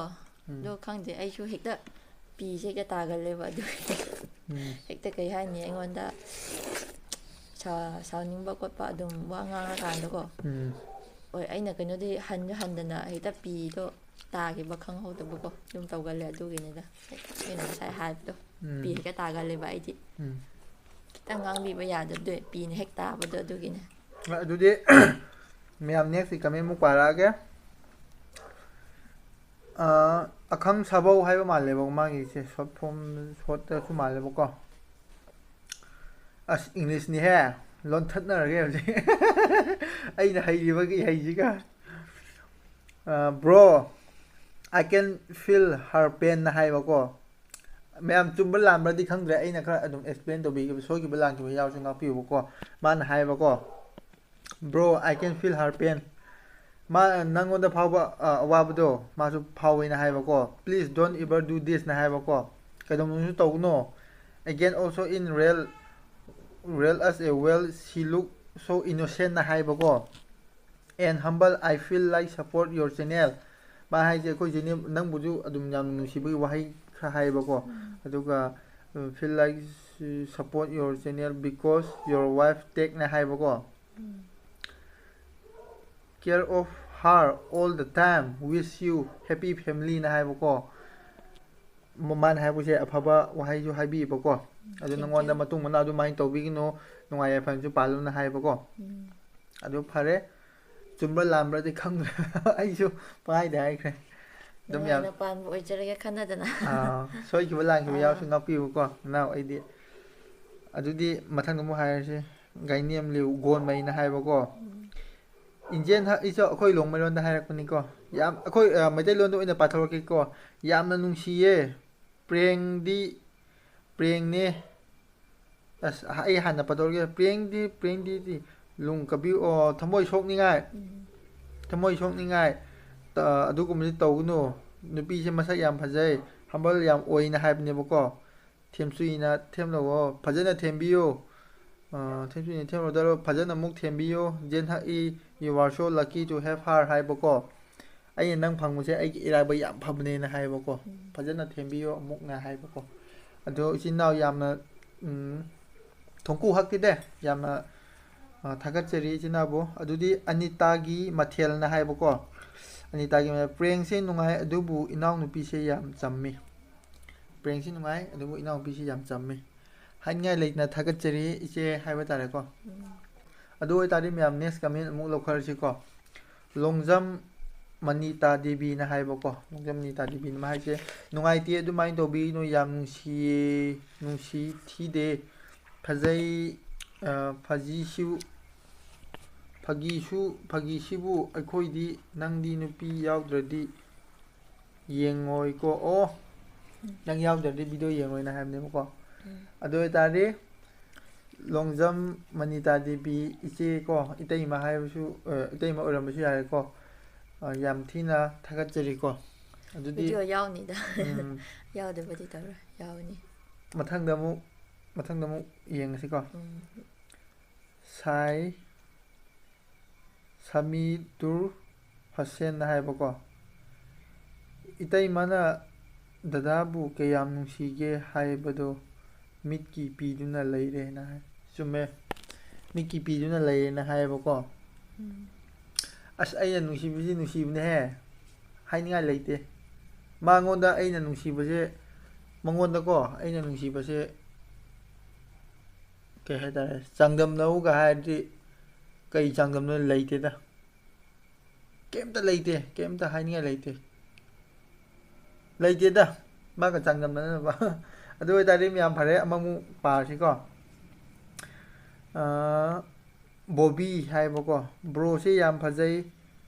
ꯎꯝ꯫ ꯑꯗꯣ ꯈꯪꯗꯦ, ꯑꯩꯁꯨ ꯍꯦꯛꯇ ꯄꯤꯁꯦ ꯍꯦꯛꯇ ꯇꯥꯒꯜꯂꯦꯕ ꯑꯗꯨꯒꯤ꯫ ꯎꯝ꯫ ꯍꯦꯛꯇ ꯀꯩ ꯍꯥꯏꯅꯤ ꯑꯩꯉꯣꯟꯗ ꯁꯥ-, ꯁꯥꯎꯅꯤꯡꯕ ꯈꯣꯠꯄ ꯑꯗꯨꯝ ꯋꯥ ꯉꯥꯡꯉꯀꯥꯟꯗꯀꯣ꯫ ꯎꯝ꯫ ꯍꯣꯏ, ꯑꯩꯅ ꯀꯩꯅꯣꯗꯤ ꯍꯟꯁꯨ ꯍꯟꯗꯅ ꯍꯦꯛꯇ ꯄꯤꯗꯣ ꯇꯥꯈꯤꯕ ꯈꯪꯍꯧꯗꯕꯀꯣ꯫ ꯑꯗꯨꯝ ꯇꯧꯒꯜꯂꯦ ꯑꯗꯨꯒꯤꯅꯤꯗ꯫ ꯑꯩꯅ ꯉꯁꯥꯏ ꯍꯥꯏꯕꯗꯣ꯫ ꯎꯝ꯫ ꯄꯤ ꯍꯦꯛꯇ ꯇꯥꯒꯜꯂꯦꯕ ꯑꯩꯗꯤ꯫ ꯎꯝ꯫ ꯈꯤꯇꯪ ꯉꯥꯡꯕꯤꯕ ꯌꯥꯗꯕꯗꯣ ꯄꯤꯅ ꯍꯦꯛ ꯇꯥꯕꯗꯣ ꯑꯗꯨꯒꯤꯅꯦ꯫ ꯑꯗꯨꯗꯤ ꯃꯌꯥꯝ next comment ꯑꯃꯨꯛ ꯄꯥꯔꯛꯑꯒꯦ꯫ ꯑ, ꯑꯈꯪ ꯁꯥꯕꯧ ꯍꯥꯏꯕ ꯃꯥꯜꯂꯦꯕ ꯃꯥꯒꯤꯁꯦ, short form, shortꯇꯁꯨ ꯃꯥꯜꯂꯦꯕꯀꯣ꯫ ꯑꯁ, Englishꯅꯤꯍꯦ, ꯂꯣꯟꯊꯠꯅꯔꯒꯦ ꯍꯧꯖꯤꯛ꯫ ꯑꯩꯅ ꯍꯩꯔꯤꯕꯒꯤ ꯍꯩꯁꯤꯒ꯫ ꯑ, bro, "I can feel her pain" ꯅ ꯍꯥꯏꯕꯀꯣ꯫ ꯃꯌꯥꯝ ꯆꯨꯝꯕ꯭ꯔꯥ ꯂꯥꯟꯕ꯭ꯔꯗꯤ ꯈꯪꯗ꯭ꯔꯦ, ꯑꯩꯅ ꯈꯔ ꯑꯗꯨꯝ explain ꯇꯧꯕꯤꯒꯦꯕ, ꯁꯣꯏꯈꯤꯕ ꯂꯥꯟꯈꯤꯕ ꯌꯥꯎꯔꯁꯨ ꯉꯥꯛꯄꯤꯌꯨꯕꯀꯣ꯫ ꯃꯥꯅ ꯍꯥꯏꯕꯀꯣ, "Bro, I can feel her pain." ꯃꯥ, ꯅꯪꯉꯣꯟꯗ ꯐꯥꯎꯕ ꯑ, ꯑꯋꯥꯕꯗꯣ ꯃꯥꯁꯨ ꯐꯥꯎꯋꯦꯅ ꯍꯥꯏꯕꯀꯣ꯫ "Please don't ever do this" ꯅ ꯍꯥꯏꯕꯀꯣ꯫ "ꯀꯩꯗꯧꯅꯨꯡꯁꯨ ꯇꯧꯒꯅꯣ꯫ Again, also in real, real as a well, she look so innocent" ꯅ ꯍꯥꯏꯕꯀꯣ꯫ "And humble, I feel like support your channel." ꯃꯥ ꯍꯥꯏꯁꯦ ꯑꯩꯈꯣꯏ ꯆꯦꯅꯦꯜ, ꯅꯪꯕꯨꯁꯨ ꯑꯗꯨꯝ ꯌꯥꯝꯅ ꯅꯨꯡꯁꯤꯕꯒꯤ ꯋꯥꯍꯩ ꯈꯔ ꯍꯥꯏꯌꯦꯕꯀꯣ꯫ "ꯑꯗꯨꯒ, uh, feel like, uh, support your channel because your wife take" ꯅ ꯍꯥꯏꯕꯀꯣ꯫ "Care of her all the time, wish you happy family" ꯅ ꯍꯥꯏꯕꯀꯣ꯫ ꯃ-, ꯃꯥꯅ ꯍꯥꯏꯕꯁꯦ ꯑꯐꯕ ꯋꯥꯍꯩꯁꯨ ꯍꯥꯏꯕꯤꯌꯦꯕꯀꯣ꯫ "ꯑꯗꯨ ꯅꯪꯉꯣꯟꯗ ꯃꯇꯨꯡ ꯃꯅꯥꯎ ꯑꯗꯨꯃꯥꯏꯅ ꯇꯧꯕꯤꯒꯅꯨ, ꯅꯨꯡꯉꯥꯏ ꯌꯥꯏꯐꯅꯁꯨ ꯄꯥꯜꯂꯨꯅ" ꯍꯥꯏꯕꯀꯣ꯫ ꯑꯗꯨ ꯐꯔꯦ, ꯆꯨꯝꯕ꯭ꯔꯥ ꯂꯥꯟꯕ꯭ꯔꯗꯤ ꯈꯪꯗ꯭ꯔꯦ꯫ ꯑꯩꯁꯨ ꯄꯪꯍꯥꯏꯗ ꯍꯥꯏꯈ꯭ꯔꯦ꯫ ꯑꯗꯨꯝ ꯌꯥꯝ ꯅꯨꯡꯉꯥꯏꯅ ꯄꯥꯟꯕ ꯑꯣꯏꯖꯔꯒꯦ ꯈꯟꯅꯗꯅ꯫ ꯑꯥ, ꯁꯣꯏꯈꯤꯕ ꯂꯥꯟꯈꯤꯕ ꯑꯥ꯫ ꯌꯥꯎꯔꯁꯨ ꯉꯥꯛꯄꯤꯌꯨꯀꯣ ꯅꯅꯥꯎ꯫ ꯑꯩꯗꯤ ꯑꯗꯨꯗꯤ ꯃꯊꯪꯗ ꯑꯃꯨꯛ ꯍꯥꯏꯔꯁꯤ꯫ ꯒꯥꯏꯅꯦꯝꯂꯤꯎ ꯒꯣꯟꯃꯩꯅ ꯍꯥꯏꯕꯀꯣ꯫ ꯎꯝ꯫ "ꯏꯟꯖꯦꯟ ꯍ-", ꯑꯩꯁꯨ ꯑꯩꯈꯣꯏ ꯂꯣꯡꯃꯩꯂꯣꯟꯗ ꯍꯥꯏꯔꯛꯄꯅꯤꯀꯣ꯫ ꯌꯥꯝ, ꯑꯩꯈꯣꯏ, ꯑ, ꯃꯩꯇꯩꯂꯣꯟꯗ ꯑꯣꯏꯅ ꯄꯥꯊꯣꯔꯛꯀꯦꯀꯣ꯫ "ꯌꯥꯝꯅ ꯅꯨꯡꯁꯤꯌꯦ꯫ ꯄ꯭ꯔꯦꯡꯗꯤ ꯄ꯭ꯔꯦꯡꯅꯦ"꯫ ꯑꯁ, ꯑꯩ ꯍꯥꯟꯅ ꯄꯥꯊꯣꯛꯑꯒꯦ꯫ "ꯄ꯭ꯔꯦꯡꯗꯤ ꯄ꯭ꯔꯦꯡꯗꯤꯗꯤ ꯂꯨꯡ ꯀꯕꯤ-", ꯑꯣ, "ꯊꯃꯣꯏ ꯁꯣꯛꯅꯤꯡꯉꯥꯏ꯫ ꯎꯝ꯫ ꯊꯃꯣꯏ ꯁꯣꯛꯅꯤꯡꯉꯥꯏ꯫ ꯇ-, ꯑꯗꯨꯒꯨꯝꯕꯗꯤ ꯇꯧꯒꯅꯨ꯫ ꯅꯨꯄꯤꯁꯦ ꯃꯁꯛ ꯌꯥꯝ ꯐꯖꯩ꯫ Humble ꯌꯥꯝ ꯑꯣꯏꯅ" ꯍꯥꯏꯕꯅꯦꯕꯀꯣ꯫ "ꯊꯦꯝꯁꯨꯏꯅ ꯊꯦꯝꯂꯛꯑꯣ꯫ ꯐꯖꯅ ꯊꯦꯝꯕꯤꯌꯨ꯫ ꯑ, ꯊꯦꯝꯁꯨꯏꯅ ꯊꯦꯝꯂꯛꯑꯣ꯫ ꯐꯖꯅ ꯑꯃꯨꯛ ꯊꯦꯝꯕꯤꯌꯨ꯫ ꯖꯦꯟ ꯍꯛꯏ, you are so lucky to have her" ꯍꯥꯏꯕꯀꯣ꯫ "ꯑꯩꯅ ꯅꯪ ꯐꯪꯕꯁꯦ ꯑꯩꯒꯤ ꯏꯔꯥꯏꯕꯛ ꯌꯥꯝ ꯐꯕꯅꯦꯅ" ꯍꯥꯏꯕꯀꯣ꯫ ꯎꯝ꯫ "ꯐꯖꯅ ꯊꯦꯝꯕꯤꯌꯨ ꯑꯃꯨꯛꯅ" ꯍꯥꯏꯕꯀꯣ꯫ ꯑꯗꯣ ꯏꯆꯤꯟ ꯏꯅꯥꯎ ꯌꯥꯝꯅ, ꯎꯝ, ꯊꯣꯡꯀꯨ ꯍꯛꯇꯤꯗꯦ꯫ ꯌꯥꯝꯅ, ꯑ, ꯊꯥꯒꯠꯆꯔꯤ ꯏꯆꯤꯟ ꯏꯅꯥꯎꯕꯨ꯫ ꯑꯗꯨꯗꯤ ꯑꯅꯤꯇꯥꯒꯤ ꯃꯊꯦꯜꯅ ꯍꯥꯏꯕꯀꯣ꯫ ꯑꯅꯤꯇꯥꯒꯤ ꯃꯊꯦꯜ, "ꯄ꯭ꯔꯦꯡꯁꯦ ꯅꯨꯡꯉꯥꯏ ꯑꯗꯨꯕꯨ ꯏꯅꯥꯎꯅꯨꯄꯤꯁꯦ ꯌꯥꯝ ꯆꯝꯃꯤ"꯫ "ꯄ꯭ꯔꯦꯡꯁꯤ ꯅꯨꯡꯉꯥꯏ, ꯑꯗꯨꯕꯨ ꯏꯅꯥꯎꯅꯨꯄꯤꯁꯤ ꯌꯥꯝ ꯆꯝꯃꯤ"꯫ ꯍꯥꯏꯅꯤꯡꯉꯥꯏ ꯂꯩꯇꯅ ꯊꯥꯒꯠꯆꯔꯤ ꯏꯆꯦ ꯍꯥꯏꯕ ꯇꯥꯔꯦꯀꯣ꯫ ꯎꯝ꯫ ꯑꯗꯨ ꯑꯣꯏꯇꯥꯔꯗꯤ ꯃꯌꯥꯝ next comment ꯑꯃꯨꯛ ꯂꯧꯈꯠꯂꯁꯤꯀꯣ꯫ ꯂꯣꯡꯖꯝ ꯃꯅꯤꯇꯥ ꯗꯦꯕꯤꯅ ꯍꯥꯏꯕꯀꯣ꯫ ꯂꯣꯡꯖꯝ ꯃꯅꯤꯇꯥ ꯗꯦꯕꯤꯅ ꯃꯥ ꯍꯥꯏꯁꯦ, "ꯅꯨꯡꯉꯥꯏꯇꯦ, ꯑꯗꯨꯃꯥꯏꯅ ꯇꯧꯕꯤꯒꯅꯨ, ꯌꯥꯝ ꯅꯨꯡꯁꯤꯌꯦ, ꯅꯨꯡꯁꯤ ꯊꯤꯗꯦ, ꯐꯖꯩ, ꯑ, ꯐꯖꯤꯁꯨ, ꯐꯥꯒꯤꯁꯨ, ꯐꯥꯒꯤꯁꯤꯕꯨ ꯑꯩꯈꯣꯏꯗꯤ, ꯅꯪꯗꯤ ꯅꯨꯄꯤ ꯌꯥꯎꯗ꯭ꯔꯗꯤ"꯫ ꯌꯦꯡꯉꯣꯏꯀꯣ꯫ ꯑꯣ, ꯅꯪ ꯌꯥꯎꯗ꯭ꯔꯗꯤ ꯚꯤꯗꯤꯑꯣ ꯌꯦꯡꯉꯣꯏꯅ ꯍꯥꯏꯕꯅꯦꯕꯀꯣ꯫ ꯎꯝ꯫ ꯑꯗꯨ ꯑꯣꯏꯇꯥꯔꯗꯤ ꯂꯣꯡꯖꯝ ꯃꯅꯤꯇꯥ ꯗꯦꯕꯤ ꯏꯆꯦ ꯀꯣ, ꯏꯇꯩꯃ ꯍꯥꯏꯕꯁꯨ, ꯑ, ꯏꯇꯩꯃ ꯑꯣꯏꯔꯝꯕꯁꯨ ꯌꯥꯔꯦꯀꯣ꯫ ꯑ, ꯌꯥꯝ ꯊꯤꯅ ꯊꯥꯒꯠꯆꯔꯤꯀꯣ꯫ ꯑꯗꯨꯗꯤ ꯚꯤꯗꯤꯑꯣ ꯌꯥꯎꯅꯤꯗ꯫ ꯎꯝ, ꯌꯥꯎꯗꯕꯗꯤ ꯇꯧꯔꯣꯏ, ꯌꯥꯎꯅꯤ꯫ ꯃꯊꯪꯗ ꯑꯃꯨꯛ, ꯃꯊꯪꯗ ꯑꯃꯨꯛ ꯌꯦꯡꯉꯁꯤꯀꯣ꯫ ꯎꯝ꯫ ꯁꯥꯏ ꯁꯃꯤꯗꯨꯔ ꯍꯁꯦꯟꯅ ꯍꯥꯏꯕꯀꯣ, "ꯏꯇꯩꯃꯅ ꯗꯗꯥꯕꯨ ꯀꯌꯥꯝ ꯅꯨꯡꯁꯤꯒꯦ ꯍꯥꯏꯕꯗꯣ ꯃꯤꯠꯀꯤ ꯄꯤꯗꯨꯅ ꯂꯩꯔꯦꯅ" ꯍꯥꯏ꯫ ꯆꯨꯝꯃꯦ, ꯃꯤꯠꯀꯤ ꯄꯤꯗꯨꯅ ꯂꯩꯔꯦꯅ ꯍꯥꯏꯌꯦꯕꯀꯣ꯫ ꯎꯝ꯫ ꯑꯁ, ꯑꯩꯅ ꯅꯨꯡꯁꯤꯕꯁꯤ ꯅꯨꯡꯁꯤꯕꯅꯦꯍꯦ, ꯍꯥꯏꯅꯤꯡꯉꯥꯏ ꯂꯩꯇꯦ꯫ ꯃꯉꯣꯟꯗ ꯑꯩꯅ ꯅꯨꯡꯁꯤꯕꯁꯦ, ꯃꯉꯣꯟꯗꯀꯣ ꯑꯩꯅ ꯅꯨꯡꯁꯤꯕꯁꯦ ꯀꯩ ꯍꯥꯏꯇꯥꯔꯦ, ꯆꯥꯡꯗꯝꯅꯧꯒ ꯍꯥꯏꯔꯗꯤ ꯀꯩ ꯆꯥꯡꯗꯝꯅ ꯂꯩꯇꯦꯗ꯫ ꯀꯩꯝꯇ ꯂꯩꯇꯦ, ꯀꯩꯝꯇ ꯍꯥꯏꯅꯤꯡꯉꯥꯏ ꯂꯩꯇꯦ꯫ ꯂꯩꯇꯦꯗ, ꯃꯥꯒ ꯆꯥꯡꯗꯝꯅꯅꯕ꯫ ꯑꯗꯨ ꯑꯣꯏꯇꯥꯔꯗꯤ ꯃꯌꯥꯝ ꯐꯔꯦ, ꯑꯃꯃꯨꯛ ꯄꯥꯔꯁꯤꯀꯣ꯫ ꯑꯥ, ꯕꯣꯕꯤ ꯍꯥꯏꯕꯀꯣ, "ꯕ꯭ꯔꯣꯁꯦ ꯌꯥꯝ ꯐꯖꯩ"꯫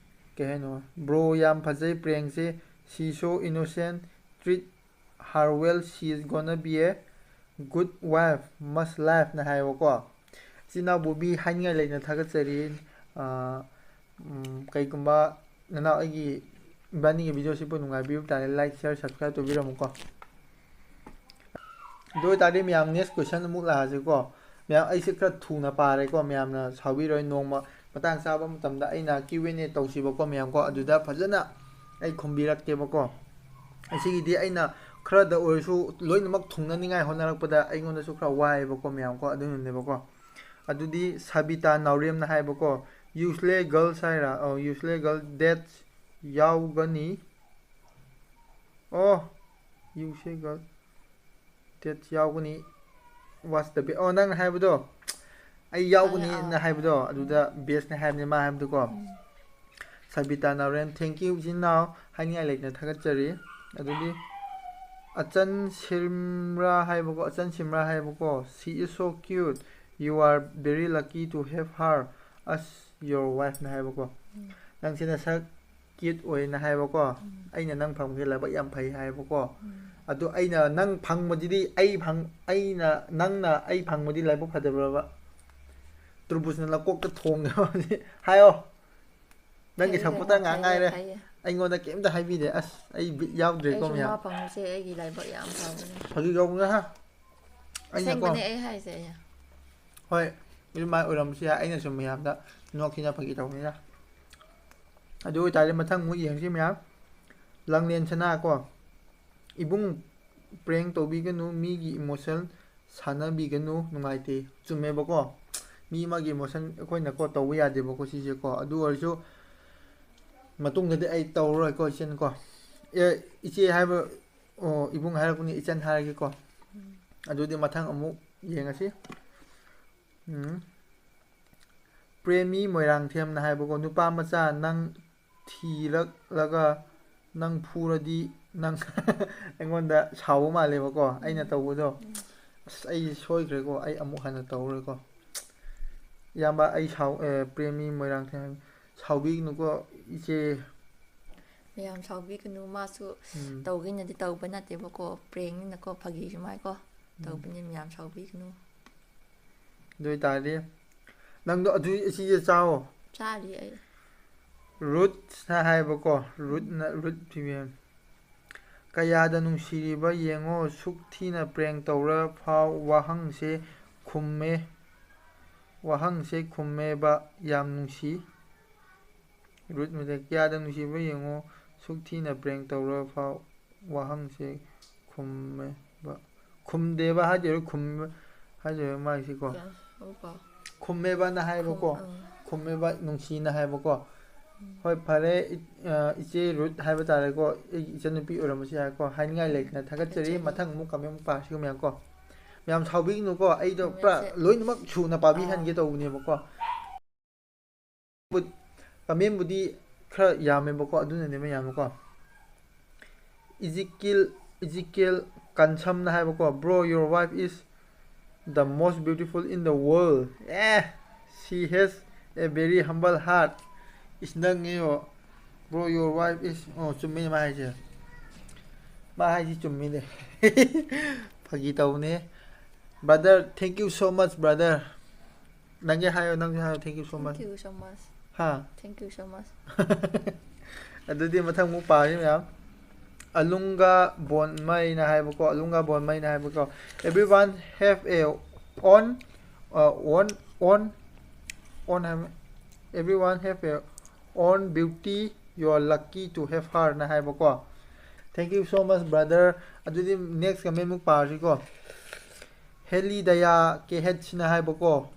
ꯀꯩ ꯍꯥꯏꯅꯣ? "Bro ꯌꯥꯝ ꯐꯖꯩ, ꯄ꯭ꯔꯦꯡꯁꯦ, she so innocent, treat her well, she is gonna be a good wife, much love"ꯅ ꯍꯥꯏꯌꯦꯕꯀꯣ꯫ ꯏꯆꯤꯟ ꯏꯅꯥꯎ ꯕꯣꯕꯤ, ꯍꯥꯏꯅꯤꯡꯉꯥꯏ ꯂꯩꯅ ꯊꯥꯒꯠꯆꯔꯤ꯫ ꯑꯥ, ꯎꯝ, ꯀꯩꯒꯨꯝꯕ ꯅꯅꯥꯎ ꯑꯩꯒꯤ, ꯏꯕꯥꯅꯤꯒꯤ ꯚꯤꯗꯤꯑꯣꯁꯤꯕꯨ ꯅꯨꯡꯉꯥꯏꯕꯤꯕ ꯇꯥꯔꯦ, like, share, subscribe ꯇꯧꯕꯤꯔꯝꯃꯨꯀꯣ꯫ ꯑꯗꯨ ꯑꯣꯏꯇꯥꯔꯗꯤ ꯃꯌꯥꯝ, next question ꯑꯃꯨꯛ ꯂꯥꯛꯑꯁꯤꯀꯣ꯫ ꯃꯌꯥꯝ, ꯑꯩꯁꯦ ꯈꯔ ꯊꯨꯅ ꯄꯥꯔꯦꯀꯣ, ꯃꯌꯥꯝꯅ ꯁꯥꯎꯕꯤꯔꯣꯏ꯫ ꯅꯣꯡꯃ ꯃꯇꯥꯡ ꯆꯥꯕ ꯃꯇꯝꯗ ꯑꯩꯅ Q and A ꯇꯧꯁꯤꯕꯀꯣ ꯃꯌꯥꯝꯀꯣ, ꯑꯗꯨꯗ ꯐꯖꯅ ꯑꯩ ꯈꯨꯝꯕꯤꯔꯛꯀꯦꯕꯀꯣ꯫ ꯑꯁꯤꯒꯤꯗꯤ ꯑꯩꯅ ꯈꯔꯗ ꯑꯣꯏꯔꯁꯨ ꯂꯣꯏꯅꯃꯛ ꯊꯨꯡꯅꯅꯤꯡꯉꯥꯏ ꯍꯣꯠꯅꯔꯛꯄꯗ ꯑꯩꯉꯣꯟꯗꯁꯨ ꯈꯔ ꯋꯥꯏꯑꯦꯕꯀꯣ ꯃꯌꯥꯝꯀꯣ, ꯑꯗꯨꯅꯅꯦꯕꯀꯣ꯫ ꯑꯗꯨꯗꯤ ꯁꯕꯤꯇꯥ ꯅꯥꯎꯔꯦꯝꯅ ꯍꯥꯏꯕꯀꯣ, "Useless girls" ꯍꯥꯏꯔ, ꯑ, "Useless girl, dates ꯌꯥꯎꯒꯅꯤ"꯫ ꯑꯣ, "Useless girl, dates ꯌꯥꯎꯒꯅꯤ"꯫ What's the be-, ꯑꯣ, ꯅꯪꯅ ꯍꯥꯏꯕꯗꯣ, "ꯑꯩ ꯌꯥꯎꯒꯅꯤꯅ" ꯑꯥ, ꯑꯥ꯫ ꯍꯥꯏꯕꯗꯣ, ꯑꯗꯨꯗ ꯕꯦꯁꯅꯦ ꯍꯥꯏꯕꯅꯦ ꯃꯥ ꯍꯥꯏꯕꯗꯨꯀꯣ꯫ ꯎꯝ꯫ ꯁꯕꯤꯇꯥ ꯅꯥꯎꯔꯦꯝ, thank you, ꯏꯆꯤꯟ ꯏꯅꯥꯎ, ꯍꯥꯏꯅꯤꯡꯉꯥꯏ ꯂꯩꯇꯅ ꯊꯥꯒꯠꯆꯔꯤ꯫ ꯑꯗꯨꯗꯤ ꯑꯆꯟ ꯁꯤꯝꯔꯥ ꯍꯥꯏꯕꯀꯣ, ꯑꯆꯟ ꯁꯤꯝꯔꯥ ꯍꯥꯏꯕꯀꯣ, "She is so cute, you are very lucky to have her as your wifeꯅ" ꯍꯥꯏꯕꯀꯣ꯫ ꯎꯝ꯫ "ꯅꯪꯁꯦ ꯅꯁꯛ ꯀ꯭ꯌꯨꯠ ꯑꯣꯏꯅ ꯍꯥꯏꯕꯀꯣ꯫ ꯑꯩꯅ ꯅꯪ ꯐꯪꯕꯁꯦ ꯂꯥꯏꯕꯛ ꯌꯥꯝ ꯐꯩ ꯍꯥꯏꯕꯀꯣ꯫ ꯑꯗꯣ ꯑꯩꯅ ꯅꯪ ꯐꯪꯕꯗꯨꯗꯤ ꯑꯩ ꯐꯪ-, ꯑꯩꯅ, ꯅꯪꯅ ꯑꯩ ꯐꯪꯕꯗꯤ ꯂꯥꯏꯕꯛ ꯐꯗꯕ꯭ꯔꯕ? ꯇꯨꯔꯕꯨꯁꯅ ꯂꯀꯣꯛꯇ ꯊꯣꯡꯉꯦ ꯍꯥꯏꯌꯣ꯫ ꯅꯪꯒꯤ ꯐꯩꯌꯦ, ꯁꯛꯄꯨꯇ ꯐꯩꯌꯦ, ꯉꯥꯡ ꯉꯥꯏꯔꯦ꯫ ꯐꯩꯌꯦ꯫ ꯑꯩꯉꯣꯟꯗ ꯀꯩꯝꯇ ꯍꯥꯏꯕꯤꯗꯦ꯫ ꯑꯁ, ꯑꯩ ꯕꯤꯠ ꯌꯥꯎꯗ꯭ꯔꯦꯀꯣ ꯑꯩꯁꯨ ꯃꯌꯥꯝ꯫ ꯃꯥ ꯐꯪꯕꯁꯦ ꯑꯩꯒꯤ ꯂꯥꯏꯕꯛ ꯌꯥꯝ ꯐꯕꯅꯦ꯫ ꯐꯥꯒꯤ ꯇꯧꯕꯅꯦ ꯍꯥ꯫ ꯑꯩꯅꯀꯣ꯫ ꯑꯁꯦꯡꯕꯅꯦ ꯑꯩ ꯍꯥꯏꯁꯦ ꯑꯩꯅ꯫ ꯍꯣꯏ, ꯑꯗꯨꯃꯥꯏꯅ ꯑꯣꯏꯔꯝꯕꯁꯨ ꯌꯥꯏ꯫ ꯑꯩꯅꯁꯨ ꯃꯌꯥꯝꯗ ꯅꯣꯛꯁꯤꯅ ꯐꯥꯒꯤ ꯇꯧꯕꯅꯤꯗ꯫ ꯑꯗꯨ ꯑꯣꯏꯇꯥꯔꯗꯤ ꯃꯊꯪ ꯑꯃꯨꯛ ꯌꯦꯡꯁꯤ ꯃꯌꯥꯝ꯫ ꯂꯥꯡꯂꯦꯟ ꯁꯅꯥ ꯀꯣ꯫ "ꯏꯕꯨꯡ, prank ꯇꯧꯕꯤꯒꯅꯨ, ꯃꯤꯒꯤ emotion ꯁꯥꯟꯅꯕꯤꯒꯅꯨ, ꯅꯨꯡꯉꯥꯏꯇꯦ"꯫ ꯆꯨꯝꯃꯦꯕꯀꯣ꯫ ꯃꯤ ꯑꯃꯒꯤ emotion ꯑꯩꯈꯣꯏꯅꯀꯣ ꯇꯧꯕ ꯌꯥꯗꯦꯕꯀꯣ ꯁꯤꯁꯦꯀꯣ꯫ ꯑꯗꯨ ꯑꯣꯏꯔꯁꯨ ꯃꯇꯨꯡꯗꯗꯤ ꯑꯩ ꯇꯧꯔꯔꯣꯏꯀꯣ ꯏꯆꯟꯀꯣ꯫ ꯑꯦ, ꯏꯆꯦ ꯍꯥꯏꯕ, ꯑꯣ, ꯏꯕꯨꯡ ꯍꯥꯏꯔꯛꯄꯅꯤ, ꯏꯆꯟ ꯍꯥꯏꯔꯒꯦꯀꯣ꯫ ꯑꯗꯨꯗꯤ ꯃꯊꯪ ꯑꯃꯨꯛ ꯌꯦꯡꯉꯁꯤ꯫ ꯎꯝ꯫ ꯄ꯭ꯔꯦꯃꯤ ꯃꯣꯏꯔꯥꯡꯊꯦꯝꯅ ꯍꯥꯏꯕꯀꯣ, "ꯅꯨꯄꯥ ꯃꯆꯥ ꯅꯪ ꯊꯤꯔꯛꯂꯒ ꯅꯪ ꯐꯨꯔꯗꯤ ꯅꯪ" ꯑꯩꯉꯣꯟꯗ ꯁꯥꯎꯕ ꯃꯥꯜꯂꯦꯕꯀꯣ ꯑꯩꯅ ꯇꯧꯕꯗꯣ꯫ ꯑꯁ, ꯑꯩ ꯁꯣꯏꯈ꯭ꯔꯦꯀꯣ, ꯑꯩ ꯑꯃꯨꯛ ꯍꯟꯅ ꯇꯧꯔꯣꯏꯀꯣ꯫ ꯏꯌꯥꯝꯕ, ꯑꯩ ꯁꯥꯎ-, ꯑꯦ, ꯄ꯭ꯔꯦꯃꯤ ꯃꯣꯏꯔꯥꯡꯊꯦꯝ, ꯁꯥꯎꯕꯤꯒꯅꯨꯀꯣ ꯏꯆꯦ꯫ ꯃꯌꯥꯝ ꯁꯥꯎꯕꯤꯒꯅꯨ, ꯃꯥꯁꯨ ꯎꯝ꯫ ꯇꯧꯒꯦꯅꯗꯤ ꯇꯧꯕ ꯅꯠꯇꯦꯕꯀꯣ, prankꯅꯤꯅꯀꯣ, ꯐꯥꯒꯤ ꯁꯨꯃꯥꯏꯀꯣ ꯎꯝ꯫ ꯇꯧꯕꯅꯤ, ꯃꯌꯥꯝ ꯁꯥꯎꯕꯤꯒꯅꯨ꯫ ꯑꯗꯨ ꯑꯣꯏꯇꯥꯔꯗꯤ ꯅꯪꯗꯣ ꯑꯗꯨ, ꯑꯁꯤꯁꯦ ꯆꯥꯎ꯫ ꯆꯥꯔꯤ ꯑꯩ꯫ ꯔꯨꯠꯁꯅ ꯍꯥꯏꯕꯀꯣ, ꯔꯨꯠꯅ, ꯔꯨꯠ ꯐꯤꯃꯦꯜ꯫ "ꯀꯌꯥꯗ ꯅꯨꯡꯁꯤꯔꯤꯕ ꯌꯦꯡꯉꯣ, ꯁꯨꯛ ꯊꯤꯅ prank ꯇꯧꯔ ꯐꯥꯎ ꯋꯥꯍꯪꯁꯦ ꯈꯨꯝꯃꯦ, ꯋꯥꯍꯪꯁꯦ ꯈꯨꯝꯃꯦꯕ, ꯌꯥꯝ ꯅꯨꯡꯁꯤ"꯫ ꯔꯨꯠ ꯃꯤꯗ, "ꯀꯌꯥꯗ ꯅꯨꯡꯁꯤꯕ ꯌꯦꯡꯉꯣ, ꯁꯨꯛ ꯊꯤꯅ prank ꯇꯧꯔ ꯐꯥꯎ ꯋꯥꯍꯪꯁꯦ ꯈꯨꯝꯃꯦꯕ"꯫ ꯈꯨꯝꯗꯦꯕ ꯍꯥꯏꯗꯣꯏꯔꯣ, ꯈꯨꯝꯃꯦꯕ ꯍꯥꯏꯗꯣꯏꯔꯣ ꯃꯥꯒꯤꯁꯤꯀꯣ? ꯀꯌꯥ? ꯑꯣꯀꯣ꯫ ꯈꯨꯝꯃꯦꯕꯅ ꯍꯥꯏꯕꯀꯣ꯫ ꯈꯨꯝ-, ꯑꯥ꯫ ꯈꯨꯝꯃꯦꯕ ꯅꯨꯡꯁꯤꯅ ꯍꯥꯏꯕꯀꯣ꯫ ꯎꯝ꯫ ꯍꯣꯏ, ꯐꯔꯦ, ꯏ-, ꯑ, ꯏꯆꯦ ꯔꯨꯠ ꯍꯥꯏꯕ ꯇꯥꯔꯦꯀꯣ꯫ ꯑꯩꯒꯤ ꯏꯆꯟꯅꯨꯄꯤ ꯑꯣꯏꯔꯝꯕꯁꯨ ꯌꯥꯏꯀꯣ꯫ ꯍꯥꯏꯅꯤꯡꯉꯥꯏ ꯂꯩꯇꯅ ꯊꯥꯒꯠꯆꯔꯤ꯫ ꯊꯥꯒꯠꯆꯔꯤ꯫ ꯃꯊꯪ ꯑꯃꯨꯛ comment ꯑꯃꯨꯛ ꯄꯥꯔꯁꯤꯀꯣ ꯃꯌꯥꯝ ꯀꯣ꯫ ꯃꯌꯥꯝ ꯁꯥꯎꯕꯤꯒꯅꯨꯀꯣ꯫ ꯑꯩꯗꯣ ꯄꯨꯔꯥ ꯃꯦꯁꯦꯖ꯫ ꯂꯣꯏꯅꯃꯛ ꯁꯨꯅ ꯄꯥꯕꯤꯍꯟꯒꯦ ꯑꯥ꯫ ꯇꯧꯕꯅꯦꯕꯀꯣ꯫ ꯕꯨꯠ-, commentꯕꯨꯗꯤ ꯈꯔ ꯌꯥꯝꯃꯦꯕꯀꯣ, ꯑꯗꯨꯅꯅꯦꯕ ꯌꯥꯝꯕꯀꯣ꯫ ꯏꯖꯤꯀꯦꯜ, ꯏꯖꯤꯀꯦꯜ ꯀꯥꯟꯁꯝꯅ ꯍꯥꯏꯕꯀꯣ, "Bro, your wife is the most beautiful in the world." A, "She has a very humble heart." ꯏꯁ, ꯅꯪꯅꯦ ꯌꯦꯡꯉꯣ, Bro, your wife is, ꯑꯣ, ꯆꯨꯝꯃꯤꯅꯦ ꯃꯥ ꯍꯥꯏꯁꯦ꯫ ꯃꯥ ꯍꯥꯏꯁꯤ ꯆꯨꯝꯃꯤꯅꯦ꯫ ꯐꯥꯒꯤ ꯇꯧꯕꯅꯦ꯫ Brother, thank you so much, brother. ꯅꯪꯒꯤ ꯍꯥꯏꯌꯣ, ꯅꯪꯁꯨ ꯍꯥꯏꯌꯣ, thank you so much. Thank you so much. ꯍꯥ? Thank you so much. ꯑꯗꯨꯗꯤ ꯃꯊꯪ ꯑꯃꯨꯛ ꯄꯥꯔꯁꯤ ꯃꯌꯥꯝ꯫ ꯑꯂꯨꯡꯒ ꯕꯣꯟꯃꯩꯅ ꯍꯥꯏꯕꯀꯣ, ꯑꯂꯨꯡꯒ ꯕꯣꯟꯃꯩꯅ ꯍꯥꯏꯕꯀꯣ, everyone have a own, uh, own, own, own ꯍꯥꯏꯕ, everyone have a own beauty, you are lucky to have her ꯅ ꯍꯥꯏꯕꯀꯣ꯫ Thank you so much, brother. ꯑꯗꯨꯗꯤ next comment ꯃꯨꯛ ꯄꯥꯔꯁꯤꯀꯣ꯫ ꯍꯦꯂꯤꯗꯌꯥ ꯀꯦ ꯍꯩꯆꯅ ꯍꯥꯏꯕꯀꯣ꯫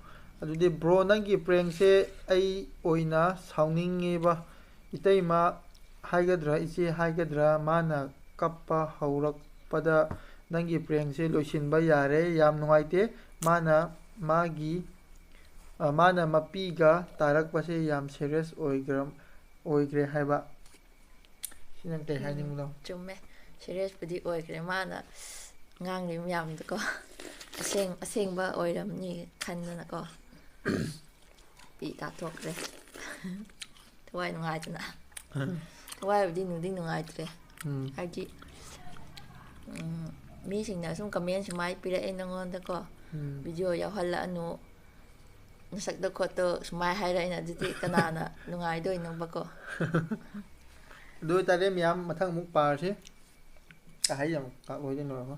ꯑꯗꯨꯗꯤ bro, ꯅꯪꯒꯤ prankꯁꯦ ꯑꯩ ꯑꯣꯏꯅ ꯁꯥꯎꯅꯤꯡꯉꯦꯕ꯫ ꯏꯇꯩꯃ ꯍꯥꯏꯒꯗ꯭ꯔꯥ, ꯏꯆꯦ ꯍꯥꯏꯒꯗ꯭ꯔꯥ, ꯃꯥꯅ ꯀꯞꯄ ꯍꯧꯔꯛꯄꯗ ꯅꯪꯒꯤ prankꯁꯦ ꯂꯣꯏꯁꯤꯟꯕ ꯌꯥꯔꯦ꯫ ꯌꯥꯝ ꯅꯨꯡꯉꯥꯏꯇꯦ꯫ ꯃꯥꯅ ꯃꯥꯒꯤ, ꯑ, ꯃꯥꯅ ꯃꯄꯤꯒ ꯇꯥꯔꯛꯄꯁꯦ ꯌꯥꯝ serious ꯑꯣꯏꯈ꯭ꯔ-, ꯑꯣꯏꯈ꯭ꯔꯦ ꯍꯥꯏꯕ꯫ ꯁꯤ ꯅꯪ ꯀꯩ ꯍꯥꯏꯅꯤꯡꯕꯅꯣ? ꯆꯨꯝꯃꯦ꯫ Seriousꯄꯨꯗꯤ ꯑꯣꯏꯈ꯭ꯔꯦ꯫ ꯃꯥꯅ ꯉꯥꯡꯂꯤ ꯃꯌꯥꯝꯗꯨꯀꯣ꯫ ꯑꯁꯦꯡ-, ꯑꯁꯦꯡꯕ ꯑꯣꯏꯔꯝꯅꯤ ꯈꯟꯗꯅꯀꯣ꯫ ꯄꯤ ꯇꯥꯊꯣꯛꯈ꯭ꯔꯦ꯫ ꯊꯋꯥꯏ ꯅꯨꯡꯉꯥꯏꯇꯅ꯫ ꯊꯋꯥꯏꯕꯨꯗꯤ ꯅꯨꯡꯗꯤ ꯅꯨꯡꯉꯥꯏꯇ꯭ꯔꯦ꯫ ꯎꯝ꯫ ꯍꯥꯏꯗꯤ, ꯎꯝ, ꯃꯤꯁꯤꯡꯅ ꯁꯨꯝ comment ꯁꯨꯃꯥꯏ ꯄꯤꯔꯛꯑꯦ ꯅꯪꯉꯣꯟꯗꯀꯣ꯫ ꯎꯝ꯫ Video ꯌꯥꯎꯍꯜꯂꯛꯑꯅꯨ꯫ ꯅꯁꯛꯇꯣ ꯈꯣꯠꯇꯣ ꯁꯨꯃꯥꯏ ꯍꯥꯏꯔꯛꯑꯦꯅ ꯑꯗꯨꯗꯤ ꯀꯅꯥꯅ ꯅꯨꯡꯉꯥꯏꯗꯣꯏꯅꯣꯕꯀꯣ? ꯑꯗꯨ ꯑꯣꯏꯇꯥꯔꯗꯤ ꯃꯌꯥꯝ ꯃꯊꯪ ꯑꯃꯨꯛ ꯄꯥꯔꯁꯤ꯫ ꯀꯥ ꯍꯥꯏ ꯌꯥꯝ ꯀꯥ ꯑꯣꯏꯗꯣꯏꯅꯣ ꯑꯃ꯫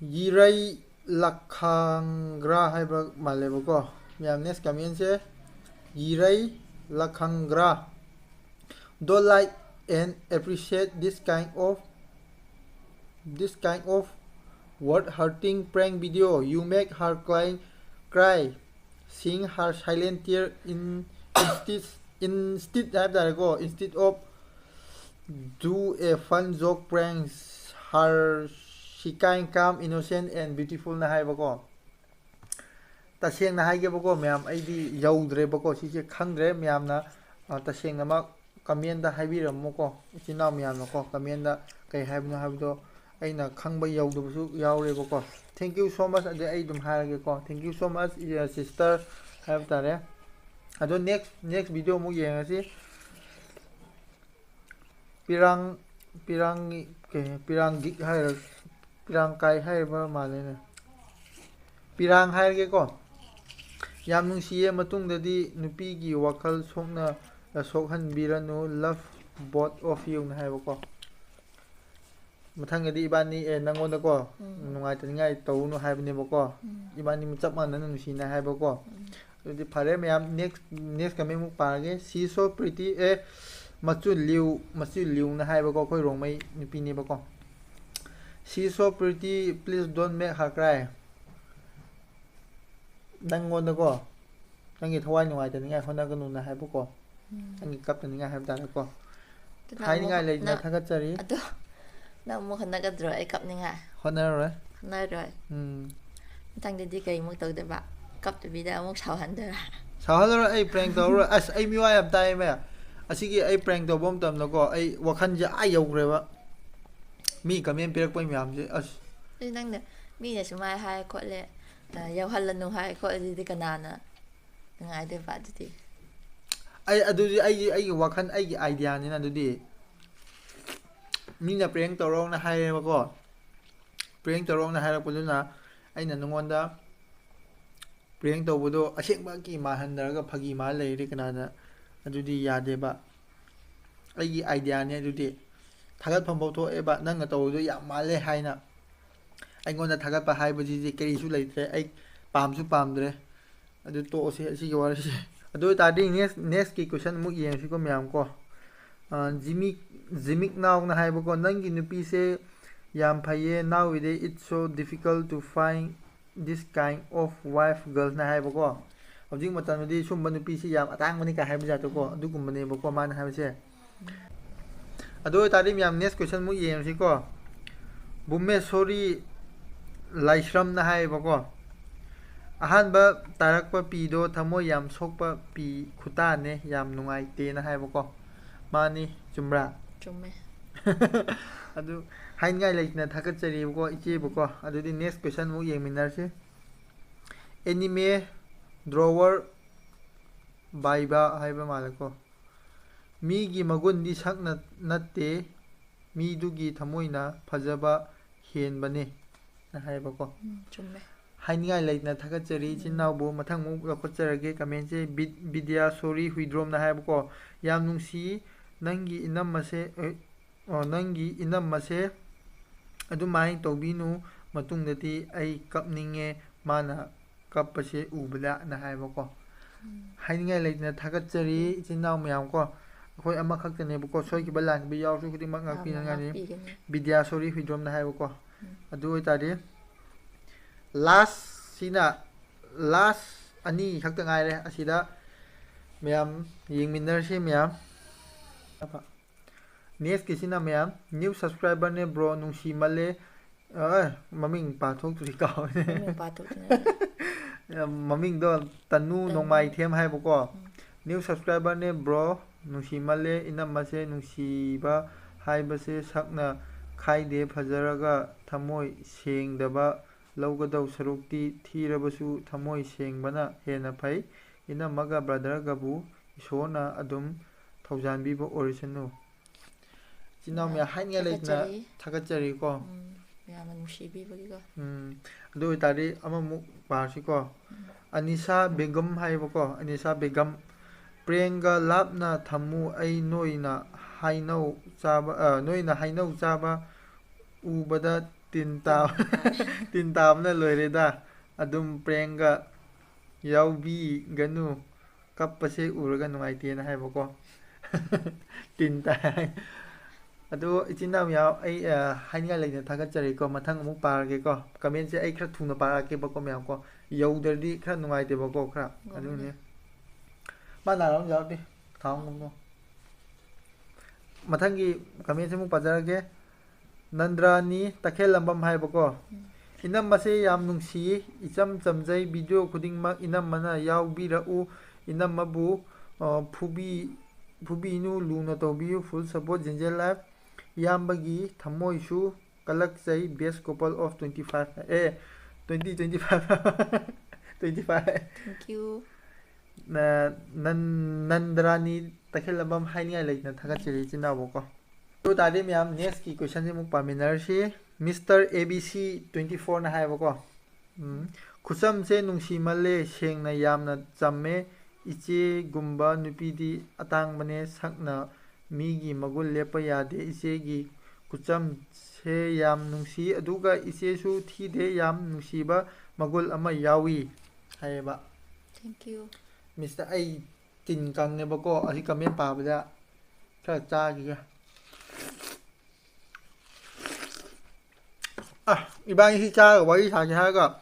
ꯌꯤꯔꯩ ꯂꯈꯥꯡꯒ꯭ꯔꯥ ꯍꯥꯏꯕ ꯃꯥꯜꯂꯦꯕꯀꯣ꯫ ꯃꯌꯥꯝ next commentꯁꯦ ꯌꯤꯔꯩ ꯂꯈꯥꯡꯒ꯭ꯔꯥ꯫ Don't like and appreciate this kind of, this kind of word hurting prank video. You make her cry, cry, seeing her silent tear in, instead, instead ꯍꯥꯏꯕ ꯇꯥꯔꯦꯀꯣ, instead of do a fun joke pranks her, she kind, calm, innocent and beautifulꯅ ꯍꯥꯏꯕꯀꯣ꯫ ꯇꯁꯦꯡꯅ ꯍꯥꯏꯒꯦꯕꯀꯣ ꯃꯌꯥꯝ, ꯑꯩꯗꯤ ꯌꯧꯗ꯭ꯔꯦꯕꯀꯣ, ꯁꯤꯁꯦ ꯈꯪꯗ꯭ꯔꯦ꯫ ꯃꯌꯥꯝꯅ, ꯑ, ꯇꯁꯦꯡꯅꯃꯛ commentꯇ ꯍꯥꯏꯕꯤꯔꯝꯃꯨꯀꯣ, ꯏꯆꯤꯟ ꯏꯅꯥꯎ ꯃꯌꯥꯝꯅꯀꯣ, commentꯇ ꯀꯩ ꯍꯥꯏꯕꯅꯣ ꯍꯥꯏꯕꯗꯣ ꯑꯩꯅ ꯈꯪꯕ ꯌꯧꯗꯕꯁꯨ ꯌꯥꯎꯔꯦꯕꯀꯣ꯫ Thank you so much꯫ ꯑꯗꯨꯗꯤ ꯑꯩ ꯑꯗꯨꯝ ꯍꯥꯏꯔꯒꯦꯀꯣ, thank you so much, sister ꯍꯥꯏꯕ ꯇꯥꯔꯦ꯫ ꯑꯗꯣ next, next video ꯑꯃꯨꯛ ꯌꯦꯡꯉꯁꯤ꯫ ꯄꯤꯔꯥꯡ ꯄꯤꯔꯥꯡꯒꯤ ꯀꯩ ꯄꯤꯔꯥꯡꯒꯤꯛ ꯍꯥꯏꯔ ꯄꯤꯔꯥꯡꯀꯥꯏ ꯍꯥꯏꯔꯕ ꯃꯥꯜꯂꯦꯅꯦ꯫ ꯄꯤꯔꯥꯡ ꯍꯥꯏꯔꯒꯦꯀꯣ꯫ ꯌꯥꯝ ꯅꯨꯡꯁꯤꯌꯦ, ꯃꯇꯨꯡꯗꯗꯤ ꯅꯨꯄꯤꯒꯤ ꯋꯥꯈꯜ ꯁꯣꯛꯅ ꯁꯣꯛꯍꯟꯕꯤꯔꯅꯨ, love both of youꯅ ꯍꯥꯏꯕꯀꯣ꯫ ꯃꯊꯪꯗꯗꯤ ꯏꯕꯥꯅꯤ ꯑꯦ ꯅꯪꯉꯣꯟꯗꯀꯣ ꯅꯨꯡꯉꯥꯏꯇꯅꯤꯡꯉꯥꯏ ꯇꯧꯅꯨ ꯍꯥꯏꯕꯅꯦꯕꯀꯣ꯫ ꯏꯕꯥꯅꯤ ꯆꯞ ꯃꯥꯟꯅꯅ ꯅꯨꯡꯁꯤꯅ ꯍꯥꯏꯕꯀꯣ꯫ ꯑꯗꯨꯗꯤ ꯐꯔꯦ ꯃꯌꯥꯝ, next next comment ꯑꯃꯨꯛ ꯄꯥꯔꯒꯦ꯫ She so pretty, ꯑꯦ ꯃꯆꯨ ꯂꯤꯌꯨ ꯃꯆꯨ ꯂꯤꯌꯨꯅ ꯍꯥꯏꯕꯀꯣ, ꯑꯩꯈꯣꯏ Rongmei ꯅꯨꯄꯤꯅꯦꯕꯀꯣ꯫ She so pretty, please don't make her cry. ꯅꯪꯉꯣꯟꯗꯀꯣ ꯅꯪꯒꯤ ꯊꯋꯥꯏ ꯅꯨꯡꯉꯥꯏꯇꯅꯤꯡꯉꯥꯏ ꯍꯣꯠꯅꯒꯅꯨꯅ ꯍꯥꯏꯕꯀꯣ꯫ ꯅꯪꯒꯤ ꯀꯞꯇꯅꯤꯡꯉꯥꯏ ꯍꯥꯏꯕ ꯇꯥꯔꯦꯀꯣ꯫ ꯑꯗꯨ ꯅꯪ ꯑꯃꯨꯛ ꯍꯥꯏꯅꯤꯡꯉꯥꯏ ꯂꯩꯇꯅ ꯅꯪ ꯊꯥꯒꯠꯆꯔꯤ꯫ ꯑꯗꯣ ꯅꯪ ꯑꯃꯨꯛ ꯍꯣꯠꯅꯒꯗ꯭ꯔꯣ ꯑꯩ ꯀꯞꯅꯤꯡꯉꯥꯏ? ꯍꯣꯠꯅꯔꯔꯣꯏ꯫ ꯍꯣꯠꯅꯔꯣꯏ? ꯎꯝ꯫ ꯃꯊꯪꯗꯗꯤ ꯀꯩꯃꯨꯛ ꯇꯧꯗꯣꯏꯕ? ꯀꯞꯇꯕꯤꯗ ꯑꯃꯨꯛ ꯁꯥꯎꯍꯟꯗꯣꯏꯔꯥ? ꯁꯥꯎꯍꯜꯂꯔꯣꯏ, ꯑꯩ prank ꯇꯧꯔꯔꯣꯏ꯫ ꯑꯁ, ꯑꯩ ꯃꯤꯋꯥ ꯌꯥꯝ ꯇꯥꯏꯌꯦ ꯃꯌꯥꯝ꯫ ꯑꯁꯤꯒꯤ ꯑꯩ prank ꯇꯧꯕ ꯃꯇꯝꯗꯀꯣ ꯑꯩ ꯋꯥꯈꯜꯁꯦ ꯑꯥ ꯌꯧꯈ꯭ꯔꯦꯕ꯫ ꯃꯤ comment ꯄꯤꯔꯛꯄꯩ ꯃꯌꯥꯝꯁꯦ ꯑꯁ꯫ ꯑꯗꯨ ꯅꯪꯅ ꯃꯤꯅ ꯁꯨꯃꯥꯏ ꯍꯥꯏ ꯈꯣꯠꯂꯦ, ꯑ, ꯌꯥꯎꯍꯜꯂꯅꯨ ꯍꯥꯏ ꯈꯣꯠꯂꯗꯤ ꯀꯅꯥꯅ ꯅꯨꯡꯉꯥꯏꯗꯣꯏꯕ ꯑꯗꯨꯗꯤ? ꯑꯩ ꯑꯗꯨꯗꯤ ꯑꯩꯒꯤ ꯑꯩꯒꯤ ꯋꯥꯈꯜ ꯑꯩꯒꯤ ideaꯅꯤꯅ ꯑꯗꯨꯗꯤ꯫ ꯃꯤꯅ prank ꯇꯧꯔꯣꯅ ꯍꯥꯏꯔꯦꯕꯀꯣ꯫ Prank ꯇꯧꯔꯣꯅ ꯍꯥꯏꯔꯛꯄꯗꯨꯅ ꯑꯩꯅ ꯅꯉꯣꯟꯗ prank ꯇꯧꯕꯗꯣ ꯑꯁꯦꯡꯕꯒꯤ ꯃꯥꯜꯍꯟꯗꯔꯒ ꯐꯥꯒꯤ ꯃꯥꯜ ꯂꯩꯔꯗꯤ ꯀꯅꯥꯅ ꯑꯗꯨꯗꯤ ꯌꯥꯗꯦꯕ꯫ ꯑꯩꯒꯤ ideaꯅꯦ ꯑꯗꯨꯗꯤ꯫ ꯊꯥꯒꯠꯐꯝꯐꯥꯎ ꯊꯣꯛꯑꯦꯕ ꯅꯪꯅ ꯇꯧꯕꯗꯣ ꯌꯥꯝ ꯃꯥꯜꯂꯦ ꯍꯥꯏꯅ꯫ ꯑꯩꯉꯣꯟꯗ ꯊꯥꯒꯠꯄ ꯍꯥꯏꯕꯁꯤꯗꯤ ꯀꯔꯤꯁꯨ ꯂꯩꯇ꯭ꯔꯦ꯫ ꯑꯩ ꯄꯥꯝꯁꯨ ꯄꯥꯝꯗ꯭ꯔꯦ꯫ ꯑꯗꯨ ꯇꯣꯛꯑꯁꯤ ꯑꯁꯤꯒꯤ ꯋꯥꯔꯤꯁꯦ꯫ ꯑꯗꯨ ꯑꯣꯏ ꯇꯥꯔꯗꯤ next nextꯀꯤ question ꯑꯃꯨꯛ ꯌꯦꯡꯁꯤꯀꯣ ꯃꯌꯥꯝ ꯀꯣ꯫ ꯑ, ꯖꯤꯃꯤꯛ ꯖꯤꯃꯤꯛ ꯅꯥꯎꯅ ꯍꯥꯏꯕꯀꯣ, "ꯅꯪꯒꯤ ꯅꯨꯄꯤꯁꯦ ꯌꯥꯝ ꯐꯩꯌꯦ, nowadays it's so difficult to find this kind of wife girlsꯅ ꯍꯥꯏꯕꯀꯣ꯫ ꯍꯧꯖꯤꯛ ꯃꯇꯝꯗꯗꯤ ꯁꯨꯝꯕ ꯅꯨꯄꯤꯁꯤ ꯌꯥꯝ ꯑꯇꯥꯡꯕꯅꯤ ꯀꯥꯏ ꯍꯥꯏꯕ ꯖꯥꯠꯇꯣꯀꯣ, ꯑꯗꯨꯒꯨꯝꯕꯅꯦꯕꯀꯣ ꯃꯥꯅ ꯍꯥꯏꯕꯁꯦ꯫ ꯑꯗꯨ ꯑꯣꯏꯇꯥꯔꯗꯤ ꯃꯌꯥꯝ next question ꯑꯃꯨꯛ ꯌꯦꯡꯉꯁꯤꯀꯣ꯫ ꯕꯨꯃꯦꯁꯣꯔꯤ ꯂꯥꯏꯁ꯭ꯔꯝꯅ ꯍꯥꯏꯌꯦꯕꯀꯣ, "ꯑꯍꯥꯟꯕ ꯇꯥꯔꯛꯄ ꯄꯤꯗꯣ ꯊꯃꯣꯏ ꯌꯥꯝ ꯁꯣꯛꯄ ꯄꯤ ꯈꯨꯇꯥꯅꯦ, ꯌꯥꯝ ꯅꯨꯡꯉꯥꯏꯇꯦꯅ" ꯍꯥꯏꯕꯀꯣ꯫ ꯃꯥꯅꯤ, ꯆꯨꯝꯕ꯭ꯔꯥ? ꯆꯨꯝꯃꯦ꯫ ꯑꯗꯨ ꯍꯥꯏꯅꯤꯡꯉꯥꯏ ꯂꯩꯇꯅ ꯊꯥꯒꯠꯆꯔꯤꯕꯀꯣ ꯏꯆꯦꯕꯨꯀꯣ꯫ ꯑꯗꯨꯗꯤ next question ꯑꯃꯨꯛ ꯌꯦꯡꯃꯤꯟꯅꯔꯁꯤ꯫ Anime drawer ꯕꯥꯏꯕ ꯍꯥꯏꯕ ꯃꯥꯜꯂꯦꯀꯣ꯫ ꯃꯤꯒꯤ ꯃꯒꯨꯟꯗꯤ ꯁꯛꯅ ꯅꯠꯇꯦ, ꯃꯤꯗꯨꯒꯤ ꯊꯃꯣꯏꯅ ꯐꯖꯕ ꯍꯦꯟꯕꯅꯦ ꯅ ꯍꯥꯏꯕꯀꯣ꯫ ꯎꯝ, ꯆꯨꯝꯃꯦ꯫ ꯍꯥꯏꯅꯤꯡꯉꯥꯏ ꯂꯩꯇꯅ ꯊꯥꯒꯠꯆꯔꯤ ꯏꯆꯤꯟ ꯏꯅꯥꯎꯕꯨ꯫ ꯃꯊꯪ ꯑꯃꯨꯛ ꯂꯧꯈꯠꯆꯔꯒꯦ ꯀꯃꯦꯟꯁꯦ꯫ ꯕꯤ-, ꯕꯤꯗ꯭ꯌꯥꯁꯣꯔꯤ ꯍꯨꯏꯗ꯭ꯔꯣꯝꯅ ꯍꯥꯏꯕꯀꯣ, "ꯌꯥꯝ ꯅꯨꯡꯁꯤ ꯅꯪꯒꯤ ꯏꯅꯝꯃꯁꯦ, ꯑꯦ, ꯑꯣ, ꯅꯪꯒꯤ ꯏꯅꯝꯃꯁꯦ ꯑꯗꯨꯃꯥꯏꯅ ꯇꯧꯕꯤꯅꯨ, ꯃꯇꯨꯡꯗꯗꯤ ꯑꯩ ꯀꯞꯅꯤꯡꯉꯦ ꯃꯥꯅ ꯀꯞꯄꯁꯦ ꯎꯕꯗ" ꯅ ꯍꯥꯏꯕꯀꯣ꯫ ꯍꯥꯏꯅꯤꯡꯉꯥꯏ ꯂꯩꯇꯅ ꯊꯥꯒꯠꯆꯔꯤ ꯏꯆꯤꯟ ꯏꯅꯥꯎ ꯃꯌꯥꯝ ꯀꯣ꯫ ꯑꯩꯈꯣꯏ ꯑꯃꯈꯛꯇꯅꯦꯕꯀꯣ, ꯁꯣꯏꯈꯤꯕ ꯂꯥꯟꯈꯤꯕ ꯌꯥꯎꯔꯁꯨ ꯈꯨꯗꯤꯡꯃꯛ ꯌꯥꯝꯅ ꯉꯥꯛꯄꯤꯅꯉꯥꯏꯅꯤ꯫ ꯉꯥꯛꯄꯤꯒꯅꯤ꯫ ꯕꯤꯗ꯭ꯌꯥꯁꯣꯔꯤ ꯍꯨꯏꯗ꯭ꯔꯣꯝꯅ ꯍꯥꯏꯕꯀꯣ꯫ ꯑꯗꯨ ꯑꯣꯏꯇꯥꯔꯗꯤ ꯂꯥꯁꯁꯤꯅ, ꯂꯥꯁ ꯑꯅꯤ ꯈꯛꯇ ꯉꯥꯏꯔꯦ꯫ ꯑꯁꯤꯗ ꯃꯌꯥꯝ ꯌꯦꯡꯃꯤꯟꯅꯔꯁꯤ ꯃꯌꯥꯝ꯫ ꯅꯦꯛꯁꯀꯤꯁꯤꯅ ꯃꯌꯥꯝ, "New subscriberꯅꯦ bro, ꯅꯨꯡꯁꯤꯃꯜꯂꯦ"꯫ ꯑ, ꯃꯃꯤꯡ ꯄꯥꯊꯣꯛꯇ꯭ꯔꯤ, ꯀꯥꯎꯔꯦ꯫ ꯃꯃꯤꯡ ꯄꯥꯊꯣꯛꯇ꯭ꯔꯤ꯫ ꯃꯃꯤꯡꯗꯣ ꯇꯅꯨ ꯇꯅꯨ꯫ ꯅꯣꯡꯃꯥꯏꯊꯦꯝ ꯍꯥꯏꯕꯀꯣ꯫ ꯎꯝ꯫ "New subscriberꯅꯦ bro, ꯅꯨꯡꯁꯤꯃꯜꯂꯦ ꯏꯅꯝꯃꯁꯦ, ꯅꯨꯡꯁꯤꯕ ꯍꯥꯏꯕꯁꯦ ꯁꯛꯅ ꯈꯥꯏꯗꯦ, ꯐꯖꯔꯒ ꯊꯃꯣꯏ ꯁꯦꯡꯗꯕ ꯂꯧꯒꯗꯧ ꯁꯔꯨꯛꯇꯤ ꯊꯤꯔꯕꯁꯨ ꯊꯃꯣꯏ ꯁꯦꯡꯕꯅ ꯍꯦꯟꯅ ꯐꯩ꯫ ꯏꯅꯝꯃꯒ brotherꯒꯕꯨ ꯏꯁꯣꯔꯅ ꯑꯗꯨꯝ ꯊꯧꯖꯥꯟꯕꯤꯕ ꯑꯣꯏꯔꯁꯅꯨ"꯫ ꯏꯆꯤꯟ ꯏꯅꯥꯎ ꯃꯌꯥꯝ, ꯍꯥꯏꯅꯤꯡꯉꯥꯏ ꯂꯩꯇꯅ ꯊꯥꯒꯠꯆꯔꯤ꯫ ꯊꯥꯒꯠꯆꯔꯤꯀꯣ꯫ ꯎꯝ, ꯃꯌꯥꯝꯅ ꯅꯨꯡꯁꯤꯕꯤꯕꯒꯤꯀꯣ꯫ ꯎꯝ, ꯑꯗꯨ ꯑꯣꯏꯇꯥꯔꯗꯤ ꯑꯃꯃꯨꯛ ꯄꯥꯔꯁꯤꯀꯣ꯫ ꯑꯅꯤꯁꯥ ꯕꯦꯒꯝ ꯍꯥꯏꯌꯦꯕꯀꯣ, ꯑꯅꯤꯁꯥ ꯕꯦꯒꯝ꯫ "ꯄ꯭ꯔꯦꯝꯒ ꯂꯥꯞꯅ ꯊꯝꯃꯨ, ꯑꯩ ꯅꯣꯏꯅ ꯍꯩꯅꯧ ꯆꯥꯕ, ꯑ, ꯅꯣꯏꯅ ꯍꯩꯅꯧ ꯆꯥꯕ ꯎꯕꯗ ꯇꯤꯟ ꯇꯥ-, ꯇꯤꯟ ꯇꯥꯕꯅ ꯂꯣꯏꯔꯦꯗ꯫ ꯑꯗꯨꯝ ꯄ꯭ꯔꯦꯝꯒ ꯌꯥꯎꯕꯤꯒꯅꯨ, ꯀꯞꯄꯁꯦ ꯎꯔꯒ ꯅꯨꯡꯉꯥꯏꯇꯦꯅ" ꯍꯥꯏꯕꯀꯣ꯫ ꯇꯤꯟ ꯇꯥꯏ꯫ ꯑꯗꯣ ꯏꯆꯤꯟ ꯏꯅꯥꯎ ꯃꯌꯥꯝ, ꯑꯩ, ꯑ, ꯍꯥꯏꯅꯤꯡꯉꯥꯏ ꯂꯩꯇꯅ ꯊꯥꯒꯠꯆꯔꯤꯀꯣ꯫ ꯃꯊꯪ ꯑꯃꯨꯛ ꯄꯥꯔꯒꯦꯀꯣ꯫ ꯀꯃꯦꯟꯁꯦ ꯑꯩ ꯈꯔ ꯊꯨꯅ ꯄꯥꯔꯛꯀꯦꯕꯀꯣ ꯃꯌꯥꯝ ꯀꯣ꯫ ꯌꯧꯗ꯭ꯔꯗꯤ ꯈꯔ ꯅꯨꯡꯉꯥꯏꯇꯦꯕꯀꯣ ꯈꯔ꯫ ꯉꯝꯃꯦ꯫ ꯑꯗꯨꯅꯦ꯫ ꯃꯥ ꯅꯥꯔꯣꯝ ꯌꯥꯎꯔꯗꯤ ꯊꯥꯎ ꯉꯝꯃꯣ꯫ ꯃꯊꯪꯒꯤ ꯀꯃꯦꯟꯁꯦ ꯑꯃꯨꯛ ꯄꯥꯖꯔꯒꯦ꯫ ꯅꯟꯗ꯭ꯔꯥꯅꯤ ꯇꯈꯦꯜꯂꯝꯕꯝ ꯍꯥꯏꯕꯀꯣ꯫ "ꯏꯅꯝꯃꯁꯦ ꯌꯥꯝ ꯅꯨꯡꯁꯤꯌꯦ, ꯏꯆꯝ ꯆꯝꯖꯩ, video ꯈꯨꯗꯤꯡꯃꯛ ꯏꯅꯝꯃꯅ ꯌꯥꯎꯕꯤꯔꯛꯎ, ꯏꯅꯝꯃꯕꯨ, ꯑ, ꯐꯨꯕꯤ-, ꯐꯨꯕꯤꯅꯨ, ꯂꯨꯅ ꯇꯧꯕꯤꯌꯨ, full support ꯖꯦꯟꯖꯦꯜ ꯂꯥꯏꯐ, ꯏꯌꯥꯝꯕꯒꯤ ꯊꯃꯣꯏꯁꯨ ꯀꯜꯂꯛꯆꯩ, best couple of twenty five", A, twenty twenty five, twenty five꯫ Thank you꯫ ꯅ- ꯅꯟ- ꯅꯟꯗꯔꯥꯅꯤ ꯇꯈꯦꯜꯂꯝꯕꯝ ꯍꯥꯏꯅꯤꯡꯉꯥꯏ ꯂꯩꯇꯅ ꯊꯥꯒꯠꯆꯔꯤ ꯏꯆꯤꯟ ꯏꯅꯥꯎꯕꯀꯣ꯫ ꯑꯗꯨ ꯇꯥꯔꯗꯤ ꯃꯌꯥꯝ next ꯀꯤ question ꯁꯦ ꯑꯃꯨꯛ ꯄꯥꯃꯤꯟꯅꯔꯁꯤ꯫ Mister A B C twenty four ꯅ ꯍꯥꯏꯌꯦꯕꯀꯣ, ꯎꯝ, "ꯈꯨꯆꯝꯁꯦ ꯅꯨꯡꯁꯤꯃꯜꯂꯦ, ꯁꯦꯡꯅ ꯌꯥꯝꯅ ꯆꯝꯃꯦ꯫ ꯏꯆꯦꯒꯨꯝꯕ ꯅꯨꯄꯤꯗꯤ ꯑꯇꯥꯡꯕꯅꯦ, ꯁꯛꯅ ꯃꯤꯒꯤ ꯃꯒꯨꯟ ꯂꯦꯞꯄ ꯌꯥꯗꯦ꯫ ꯏꯆꯦꯒꯤ ꯈꯨꯆꯝꯁꯦ ꯌꯥꯝ ꯅꯨꯡꯁꯤ, ꯑꯗꯨꯒ ꯏꯆꯦꯁꯨ ꯊꯤꯗꯦ, ꯌꯥꯝ ꯅꯨꯡꯁꯤꯕ ꯃꯒꯨꯟ ꯑꯃ ꯌꯥꯎꯏ" ꯍꯥꯏꯌꯦꯕ꯫ Thank you. Mister, ꯑꯩ ꯇꯤꯟ ꯀꯪꯉꯦꯕꯀꯣ, ꯑꯁꯤ comment ꯄꯥꯕꯗ ꯈꯔ ꯆꯥꯈꯤꯒꯦ꯫ ꯑ, ꯏꯕꯥꯅꯤꯁꯤ ꯆꯥꯔꯒ ꯋꯥꯔꯤ ꯁꯥꯁꯦ ꯍꯥꯏꯔꯒ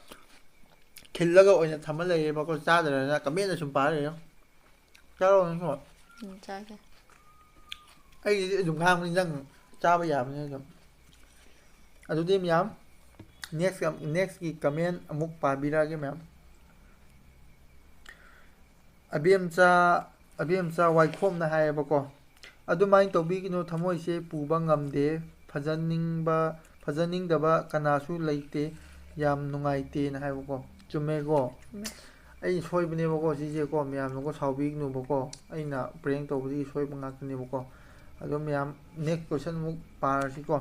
ꯈꯤꯜꯂꯒ ꯑꯣꯏꯅ ꯊꯝꯃ ꯂꯩꯔꯦꯕꯀꯣ, ꯆꯥꯗ꯭ꯔꯅ comment ꯁꯨꯝ ꯄꯥꯔ ꯂꯩꯔꯦ꯫ ꯆꯥꯔꯣ ꯅꯪꯁꯨ꯫ ꯎꯝ, ꯆꯥꯒꯦ꯫ ꯑꯩꯒꯤꯗꯤ ꯑꯗꯨꯝ ꯈꯥꯡꯕꯅꯤ, ꯅꯪ ꯆꯥꯕ ꯌꯥꯕꯅꯤ ꯑꯗꯨꯝ꯫ ꯑꯗꯨꯗꯤ ꯃꯌꯥꯝ, next, next ꯀꯤ comment ꯑꯃꯨꯛ ꯄꯥꯕꯤꯔꯛꯑꯒꯦ ꯃꯌꯥꯝ꯫ ꯑꯕꯦꯝꯆꯥ, ꯑꯕꯦꯝꯆꯥ ꯋꯥꯏꯈꯣꯝꯅ ꯍꯥꯏꯌꯦꯕꯀꯣ, "ꯑꯗꯨꯃꯥꯏꯅ ꯇꯧꯕꯤꯒꯅꯨ, ꯊꯃꯣꯏꯁꯦ ꯄꯨꯕ ꯉꯝꯗꯦ, ꯐꯖꯅꯤꯡꯕ, ꯐꯖꯅꯤꯡꯗꯕ ꯀꯅꯥꯁꯨ ꯂꯩꯇꯦ, ꯌꯥꯝ ꯅꯨꯡꯉꯥꯏꯇꯦꯅ" ꯍꯥꯏꯕꯀꯣ꯫ ꯆꯨꯝꯃꯦꯀꯣ? ꯆꯨꯝꯃꯦ꯫ ꯑꯩ ꯁꯣꯏꯕꯅꯦꯕꯀꯣ ꯁꯤꯁꯦꯀꯣ, ꯃꯌꯥꯝꯅꯀꯣ ꯁꯥꯎꯕꯤꯒꯅꯨꯕꯀꯣ, ꯑꯩꯅ prank ꯇꯧꯕꯗꯒꯤ ꯁꯣꯏꯕ ꯉꯥꯛꯇꯅꯦꯕꯀꯣ꯫ ꯑꯗꯣ ꯃꯌꯥꯝ, next question ꯑꯃꯨꯛ ꯄꯥꯔꯁꯤꯀꯣ꯫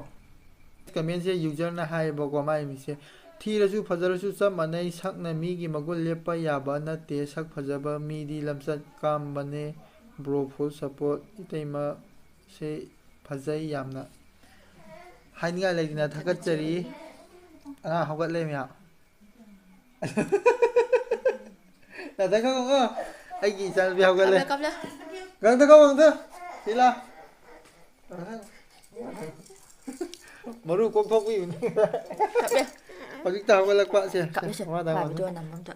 Comment ꯁꯦ user ꯅ ꯍꯥꯏꯌꯦꯕꯀꯣ, ꯃꯥꯏ ꯃꯤꯁꯦ, "ꯊꯤꯔꯁꯨ ꯐꯖꯔꯁꯨ ꯆꯞ ꯃꯥꯟꯅꯩ, ꯁꯛꯅ ꯃꯤꯒꯤ ꯃꯒꯨꯟ ꯂꯦꯞꯄ ꯌꯥꯕ ꯅꯠꯇꯦ, ꯁꯛ ꯐꯖꯕ ꯃꯤꯗꯤ ꯂꯝꯆꯠ ꯀꯥꯝꯕꯅꯦ, bro full support, ꯏꯇꯩꯃꯁꯦ ꯐꯖꯩ ꯌꯥꯝꯅ"꯫ ꯍꯥꯏꯅꯤꯡꯉꯥꯏ ꯂꯩꯇꯅ ꯊꯥꯒꯠꯆꯔꯤ꯫ ꯑꯉꯥꯡ ꯍꯧꯒꯠꯂꯦ ꯃꯌꯥꯝ꯫ ꯅꯥꯇꯟ ꯈꯪꯉꯨꯀꯣ, ꯑꯩꯒꯤ ꯏꯆꯥꯅꯨꯄꯤ ꯍꯧꯒꯠꯂꯦ꯫ ꯀꯞꯂꯦ, ꯀꯞꯂꯦ꯫ ꯉꯥꯛꯇ ꯀꯞꯄꯨ, ꯉꯥꯛꯇ꯫ ꯁꯤ ꯂꯥ꯫ ꯃꯔꯨ ꯀꯣꯛꯊꯣꯛꯄꯤꯕꯅꯤ꯫ ꯀꯞꯂꯦ꯫ ꯍꯧꯖꯤꯛꯇ ꯍꯧꯒꯠꯂꯛꯄ꯫ ꯁꯦ, ꯁꯦ, ꯀꯞꯂꯦ, ꯁꯦ꯫ ꯃꯃꯥ ꯇꯥꯃꯣ꯫ ꯃꯥ video ꯅꯝꯕ ꯑꯝꯇ꯫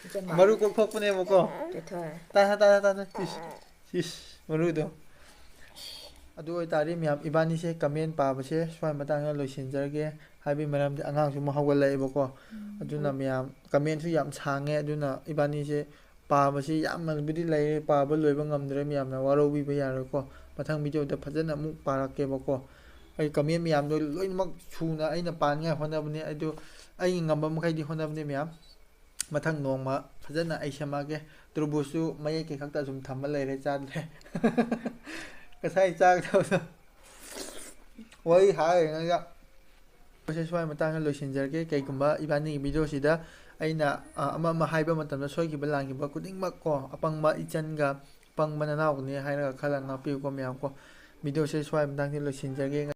ꯏꯆꯦ ꯃꯥ꯫ ꯃꯔꯨ ꯀꯣꯛꯊꯣꯛꯄꯅꯦꯕꯀꯣ꯫ ꯆꯦ ꯊꯣꯏ꯫ ꯇꯥ-, ꯇꯥ-, ꯇꯥ-, ꯇꯥ-, ꯏꯁ, ꯏꯁ, ꯃꯔꯨꯗꯣ꯫ ꯑꯗꯨ ꯑꯣꯏꯇꯥꯔꯗꯤ ꯃꯌꯥꯝ, ꯏꯕꯥꯅꯤꯁꯦ comment ꯄꯥꯕꯁꯦ ꯁ꯭ꯋꯥꯏ ꯃꯇꯥꯡꯗ ꯂꯣꯏꯁꯤꯟꯖꯔꯒꯦ꯫ ꯍꯥꯏꯕꯒꯤ ꯃꯔꯝꯗꯤ ꯑꯉꯥꯡꯁꯨ ꯑꯃꯨꯛ ꯍꯧꯒꯠꯂꯛꯑꯦꯕꯀꯣ꯫ ꯎꯝ꯫ ꯑꯗꯨꯅ ꯃꯌꯥꯝ comment ꯁꯨ ꯌꯥꯝ ꯁꯥꯡꯉꯦ, ꯑꯗꯨꯅ ꯏꯕꯥꯅꯤꯁꯦ ꯄꯥꯕꯁꯤ ꯌꯥꯝꯅꯕꯨꯗꯤ ꯂꯩꯔꯦ, ꯄꯥꯕ ꯂꯣꯏꯕ ꯉꯝꯗ꯭ꯔꯦ, ꯃꯌꯥꯝꯅ ꯋꯥꯔꯧꯕꯤꯕ ꯌꯥꯔꯣꯏꯀꯣ꯫ ꯃꯊꯪ video ꯗ ꯐꯖꯅ ꯑꯃꯨꯛ ꯄꯥꯔꯛꯀꯦꯕꯀꯣ꯫ ꯑꯩ comment ꯃꯌꯥꯝꯗꯣ ꯂꯣꯏꯅꯃꯛ ꯁꯨꯅ ꯑꯩꯅ ꯄꯥꯅꯤꯡꯉꯥꯏ ꯍꯣꯠꯅꯕꯅꯦ, ꯑꯗꯨ ꯑꯩ ꯉꯝꯕ ꯃꯈꯩꯗꯤ ꯍꯣꯠꯅꯕꯅꯦ ꯃꯌꯥꯝ꯫ ꯃꯊꯪ ꯅꯣꯡꯃ ꯐꯖꯅ ꯑꯩ ꯁꯦꯝꯃꯛꯑꯒꯦ꯫ ꯇꯨꯔꯕꯨꯁꯁꯨ ꯃꯌꯦꯛ ꯀꯩ ꯈꯛꯇ ꯁꯨꯝ ꯊꯝꯕ ꯂꯩꯔꯦ, ꯆꯥꯗ꯭ꯔꯦ꯫ ꯉꯁꯥꯏ ꯆꯥꯒꯗꯕꯗꯣ ꯋꯥꯔꯤ ꯁꯥꯔꯤꯉꯩꯗ ꯁꯦ ꯁ꯭ꯋꯥꯏ ꯃꯇꯥꯡꯗ ꯂꯣꯏꯁꯤꯟꯖꯔꯒꯦ꯫ ꯀꯩꯒꯨꯝꯕ ꯏꯕꯥꯅꯤꯒꯤ ꯚꯤꯗꯤꯑꯣꯁꯤꯗ ꯑꯩꯅ, ꯑ, ꯑꯃ ꯑꯃ ꯍꯥꯏꯕ ꯃꯇꯝꯗ ꯁꯣꯏꯈꯤꯕ ꯂꯥꯟꯈꯤꯕ ꯈꯨꯗꯤꯡꯃꯛ ꯀꯣ, ꯑꯄꯪꯕ ꯏꯆꯟꯒ ꯑꯄꯪꯕ ꯅꯅꯥꯎꯒꯅꯤ ꯍꯥꯏꯔꯒ ꯈꯜꯂꯒ ꯉꯥꯛꯄꯤꯌꯨꯀꯣ ꯃꯌꯥꯝ ꯀꯣ꯫ ꯚꯤꯗꯤꯑꯣꯁꯦ ꯁ꯭ꯋꯥꯏ ꯃꯇꯥꯡꯗ ꯂꯣꯏꯁꯤꯟꯖꯔꯒꯦ꯫